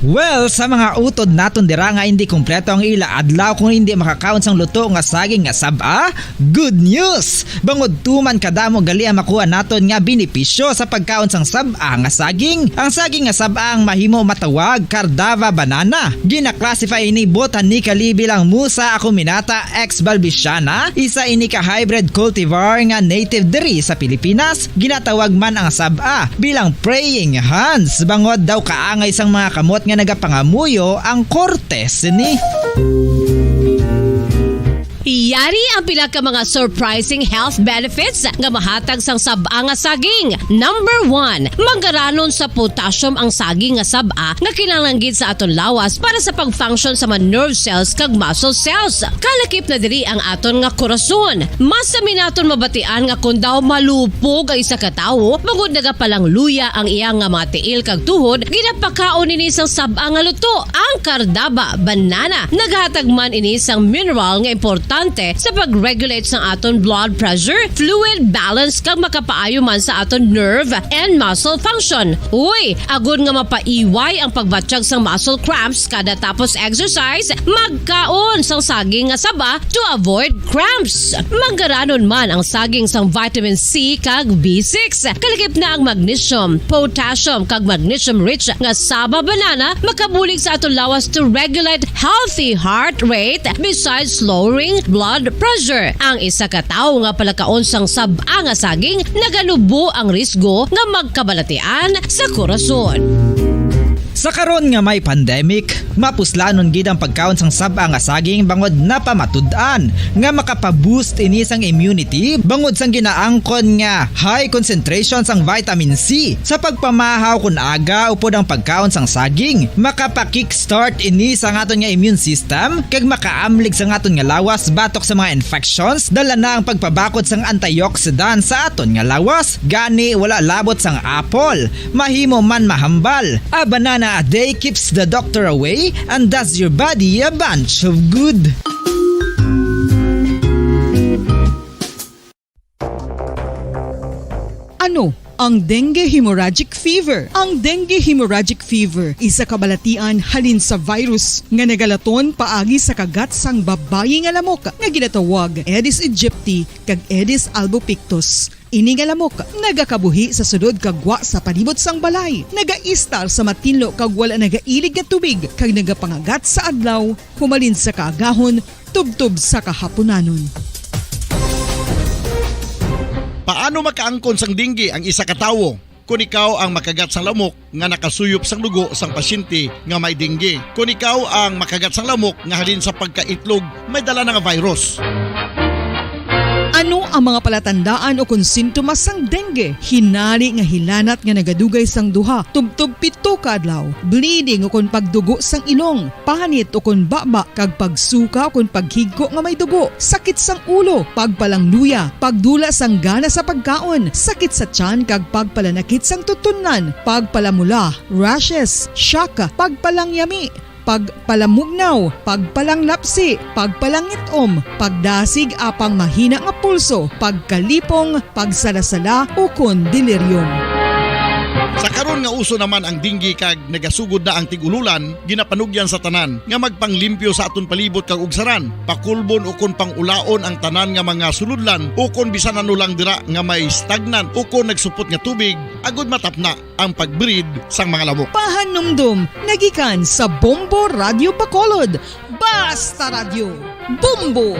Well, sa mga utod naton dira nga indi kompleto ang ila adlaw kung indi makakaon sang luto nga saging nga sab-a, good news! Bangod tuman kadamo gali ang makuha naton nga benepisyo sa pagkaon sang sab-a nga saging. Ang saging nga sab-a ang mahimo matawag Cardava banana. Gina-classify ini botanically bilang Musa acuminata ex balbisiana, isa ini ka hybrid cultivar nga native diri sa Pilipinas. Ginatawag man ang sab-a bilang praying hands, bangod daw kaangay sang mga kamot nga nagapangamuyo ang korte sini. Yari ang pila ka mga surprising health benefits nga mahatag sang sab-a nga saging. Number one, manggaranon sa potassium ang saging nga sab-a nga kinahanglan gid sa aton lawas para sa pag-function sa mga nerve cells kag muscle cells. Kalakip na diri ang aton nga korason. Masami naton mabatian nga kon daw malupog ang isa ka tawo, bangod nagapalangluya ang iya nga mga tiil kag tuhod, ginapakaon ini sang sab-a nga luto. Ang Cardaba banana naghatag man ini sang mineral nga importante sa pag-regulate sang aton blood pressure, fluid balance, kag makapaayo man sa aton nerve and muscle function. Uy, agod nga mapaiway ang pagbatyag sang muscle cramps kada tapos exercise, magkaon sang saging nga saba to avoid cramps. Manggaranon man ang saging sang vitamin C kag B six. Kalakip na ang magnesium, potassium, kag magnesium-rich nga saba banana makabulig sa aton lawas to regulate healthy heart rate besides lowering blood pressure. Ang isa ka tawo nga palakaon sang sab-a nga saging naganubo ang risgo nga magkabalatian sa korason. Sa karon nga may pandemic, mapuslanon gid ang pagkaon sang sab-a nga saging bangod napamatud-an nga makapa-boost ini sang immunity bangod sang ginaangkon nga high concentration sang vitamin C. Sa pagpamahaw kon aga upod ang pagkaon sang saging, makapa-kickstart ini sang aton nga immune system kag makaamlig sang aton nga lawas batok sa mga infections. Dala na ang pagpabakod sang antioxidant sa aton nga lawas. Gani, wala labot sang apple, mahimo man mahambal. A banana a day keeps the doctor away and does your body a bunch of good. Ang dengue hemorrhagic fever. Ang dengue hemorrhagic fever isa ka balatian halin sa virus nga nagalaton paagi sa kagat sang babayi nga lamok nga ginatawag Aedes aegypti kag Aedes albopictus. Ini nga lamok nagakabuhi sa sulod kag gwa sa palibot sang balay, nagaistar sa matinlo kag wala nagailig nga tubig, kag nagapangagat sa adlaw humalin sa kaagahon tubtob sa kahapunanon. Paano makaangkon sang dengue ang isa ka tawo? Kon ikaw ang makagat sang lamok nga nakasuyop sang dugo sang pasyente nga may dengue, kon ikaw ang makagat sang lamok nga halin sa pagkaitlog may dala na nga virus. Ano ang mga palatandaan ukon sintomas sang dengue? Hinali nga hilanat nga nagadugay sang duha tubtob pito ka adlaw, bleeding ukon pagdugo sang ilong, panit ukon baba, kag pagsuka ukon paghigko nga may dugo, sakit sang ulo, pagpalangluya, pagdula sang gana sa pagkaon, sakit sa tiyan kag pagpalanakit sang tutunlan, pagpalamula, rashes, shock, pagpalangyami, pagpalamugnaw, pagpalanglapsi, pagpalangit-om, pagdasig apang mahina nga pulso, pagkalipong, pagsalasala, ukon delirium. Sa karon nga uso naman ang dengue kag nagasugod na ang tig-ululan, ginapanugyan sa tanan nga magpanglimpyo sa aton palibot kag ugsaran, pakulbon ukon pang-ulaon ang tanan nga mga sulodlan ukon bisan ano lang dira nga may stagnant ukon nagsupot nga tubig, agud matapna ang pag-breed sang mga lamok. Pahanumdom nga gikan sa Bombo Radyo Bacolod. Basta Radyo, Bombo!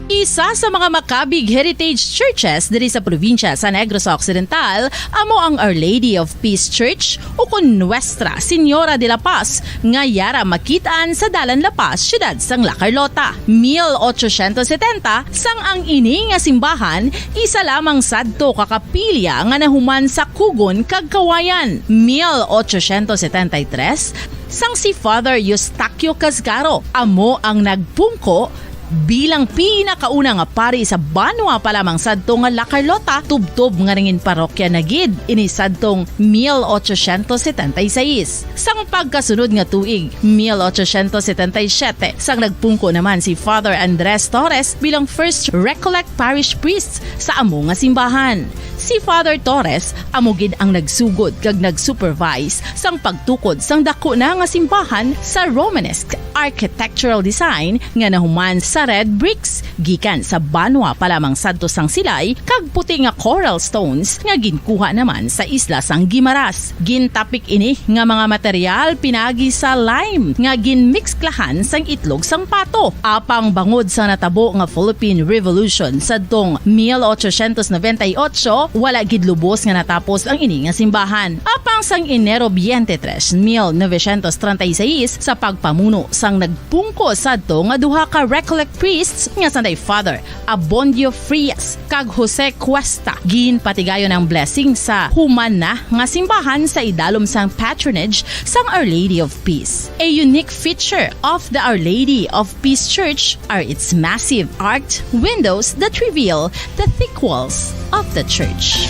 Isa sa mga makabig heritage churches diri sa probinsya sa Negros Occidental amo ang Our Lady of Peace Church, ukon Nuestra Señora de la Paz, nga yara makit-an sa Dalan La Paz, siyudad sang La Carlota. Mil ochocientos setenta, sang ang ini nga simbahan isa lamang sadto ka kapilya nga nahuman sa kugon kag kawayan. Mil ochocientos setenta y tres, sang si Father Eustaquio Casgaro amo ang nagpungko bilang pinakauna nga pari sa banwa pa lamang sadto nga La Carlota, tubtob nga nangin parokya na gid ini sadtong mil ochocientos setenta y seis. Sang pagkasunod nga tuig, mil ochocientos setenta y siete, sang nagpungko naman si Father Andres Torres bilang First Recollect Parish Priest sa amo nga simbahan. Si Father Torres amo gid ang nagsugod kag nag-supervise sang pagtukod sang daku na nga simbahan sa Romanesque architectural design nga nahuman sa red bricks gikan sa banwa pa lamang sadto sang Silay kag puti nga coral stones nga ginkuha naman sa isla sang Guimaras. Gintapik ini nga mga material pinagi sa lime nga ginmikslahan sang itlog sang pato. Apang bangod sa natabo nga Philippine Revolution sadtong mil ochocientos noventa y ocho, wala gid lubos nga natapos ang ini nga simbahan. Apang sang Enero twenty-three, mil novecientos treinta y seis, sa pagpamuno sang nagpungko sadto nga duha ka Recollect priests nga sanday Father Abondio Frias kag Jose Cuesta, ginpatigayon ang blessing sa human na nga simbahan sa idalom sang patronage sang Our Lady of Peace. A unique feature of the Our Lady of Peace Church are its massive arched windows that reveal the thick walls of the church.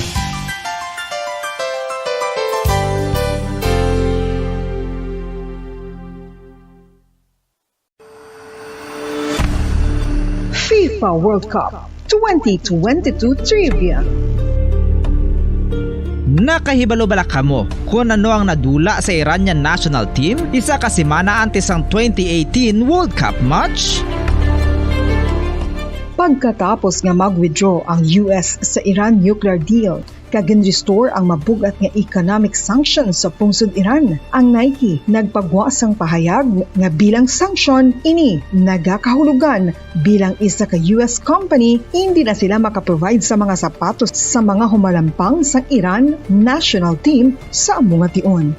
FIFA World Cup twenty twenty-two Trivia. Nakahibalo bala kamo kon ano ang nadula sa Iranian national team isa ka semana antes sang twenty eighteen World Cup match? Pagkatapos nga mag-withdraw ang U S sa Iran nuclear deal, kag gin-restore ang mabug-at nga economic sanctions sa pungsod Iran. Ang Nike nagpagwa sang pahayag nga bilang sanction ini nagakahulugan bilang isa ka U S company, hindi na sila makaprovide sa mga sapatos sa mga humalampang sang Iran national team sa amo nga tion.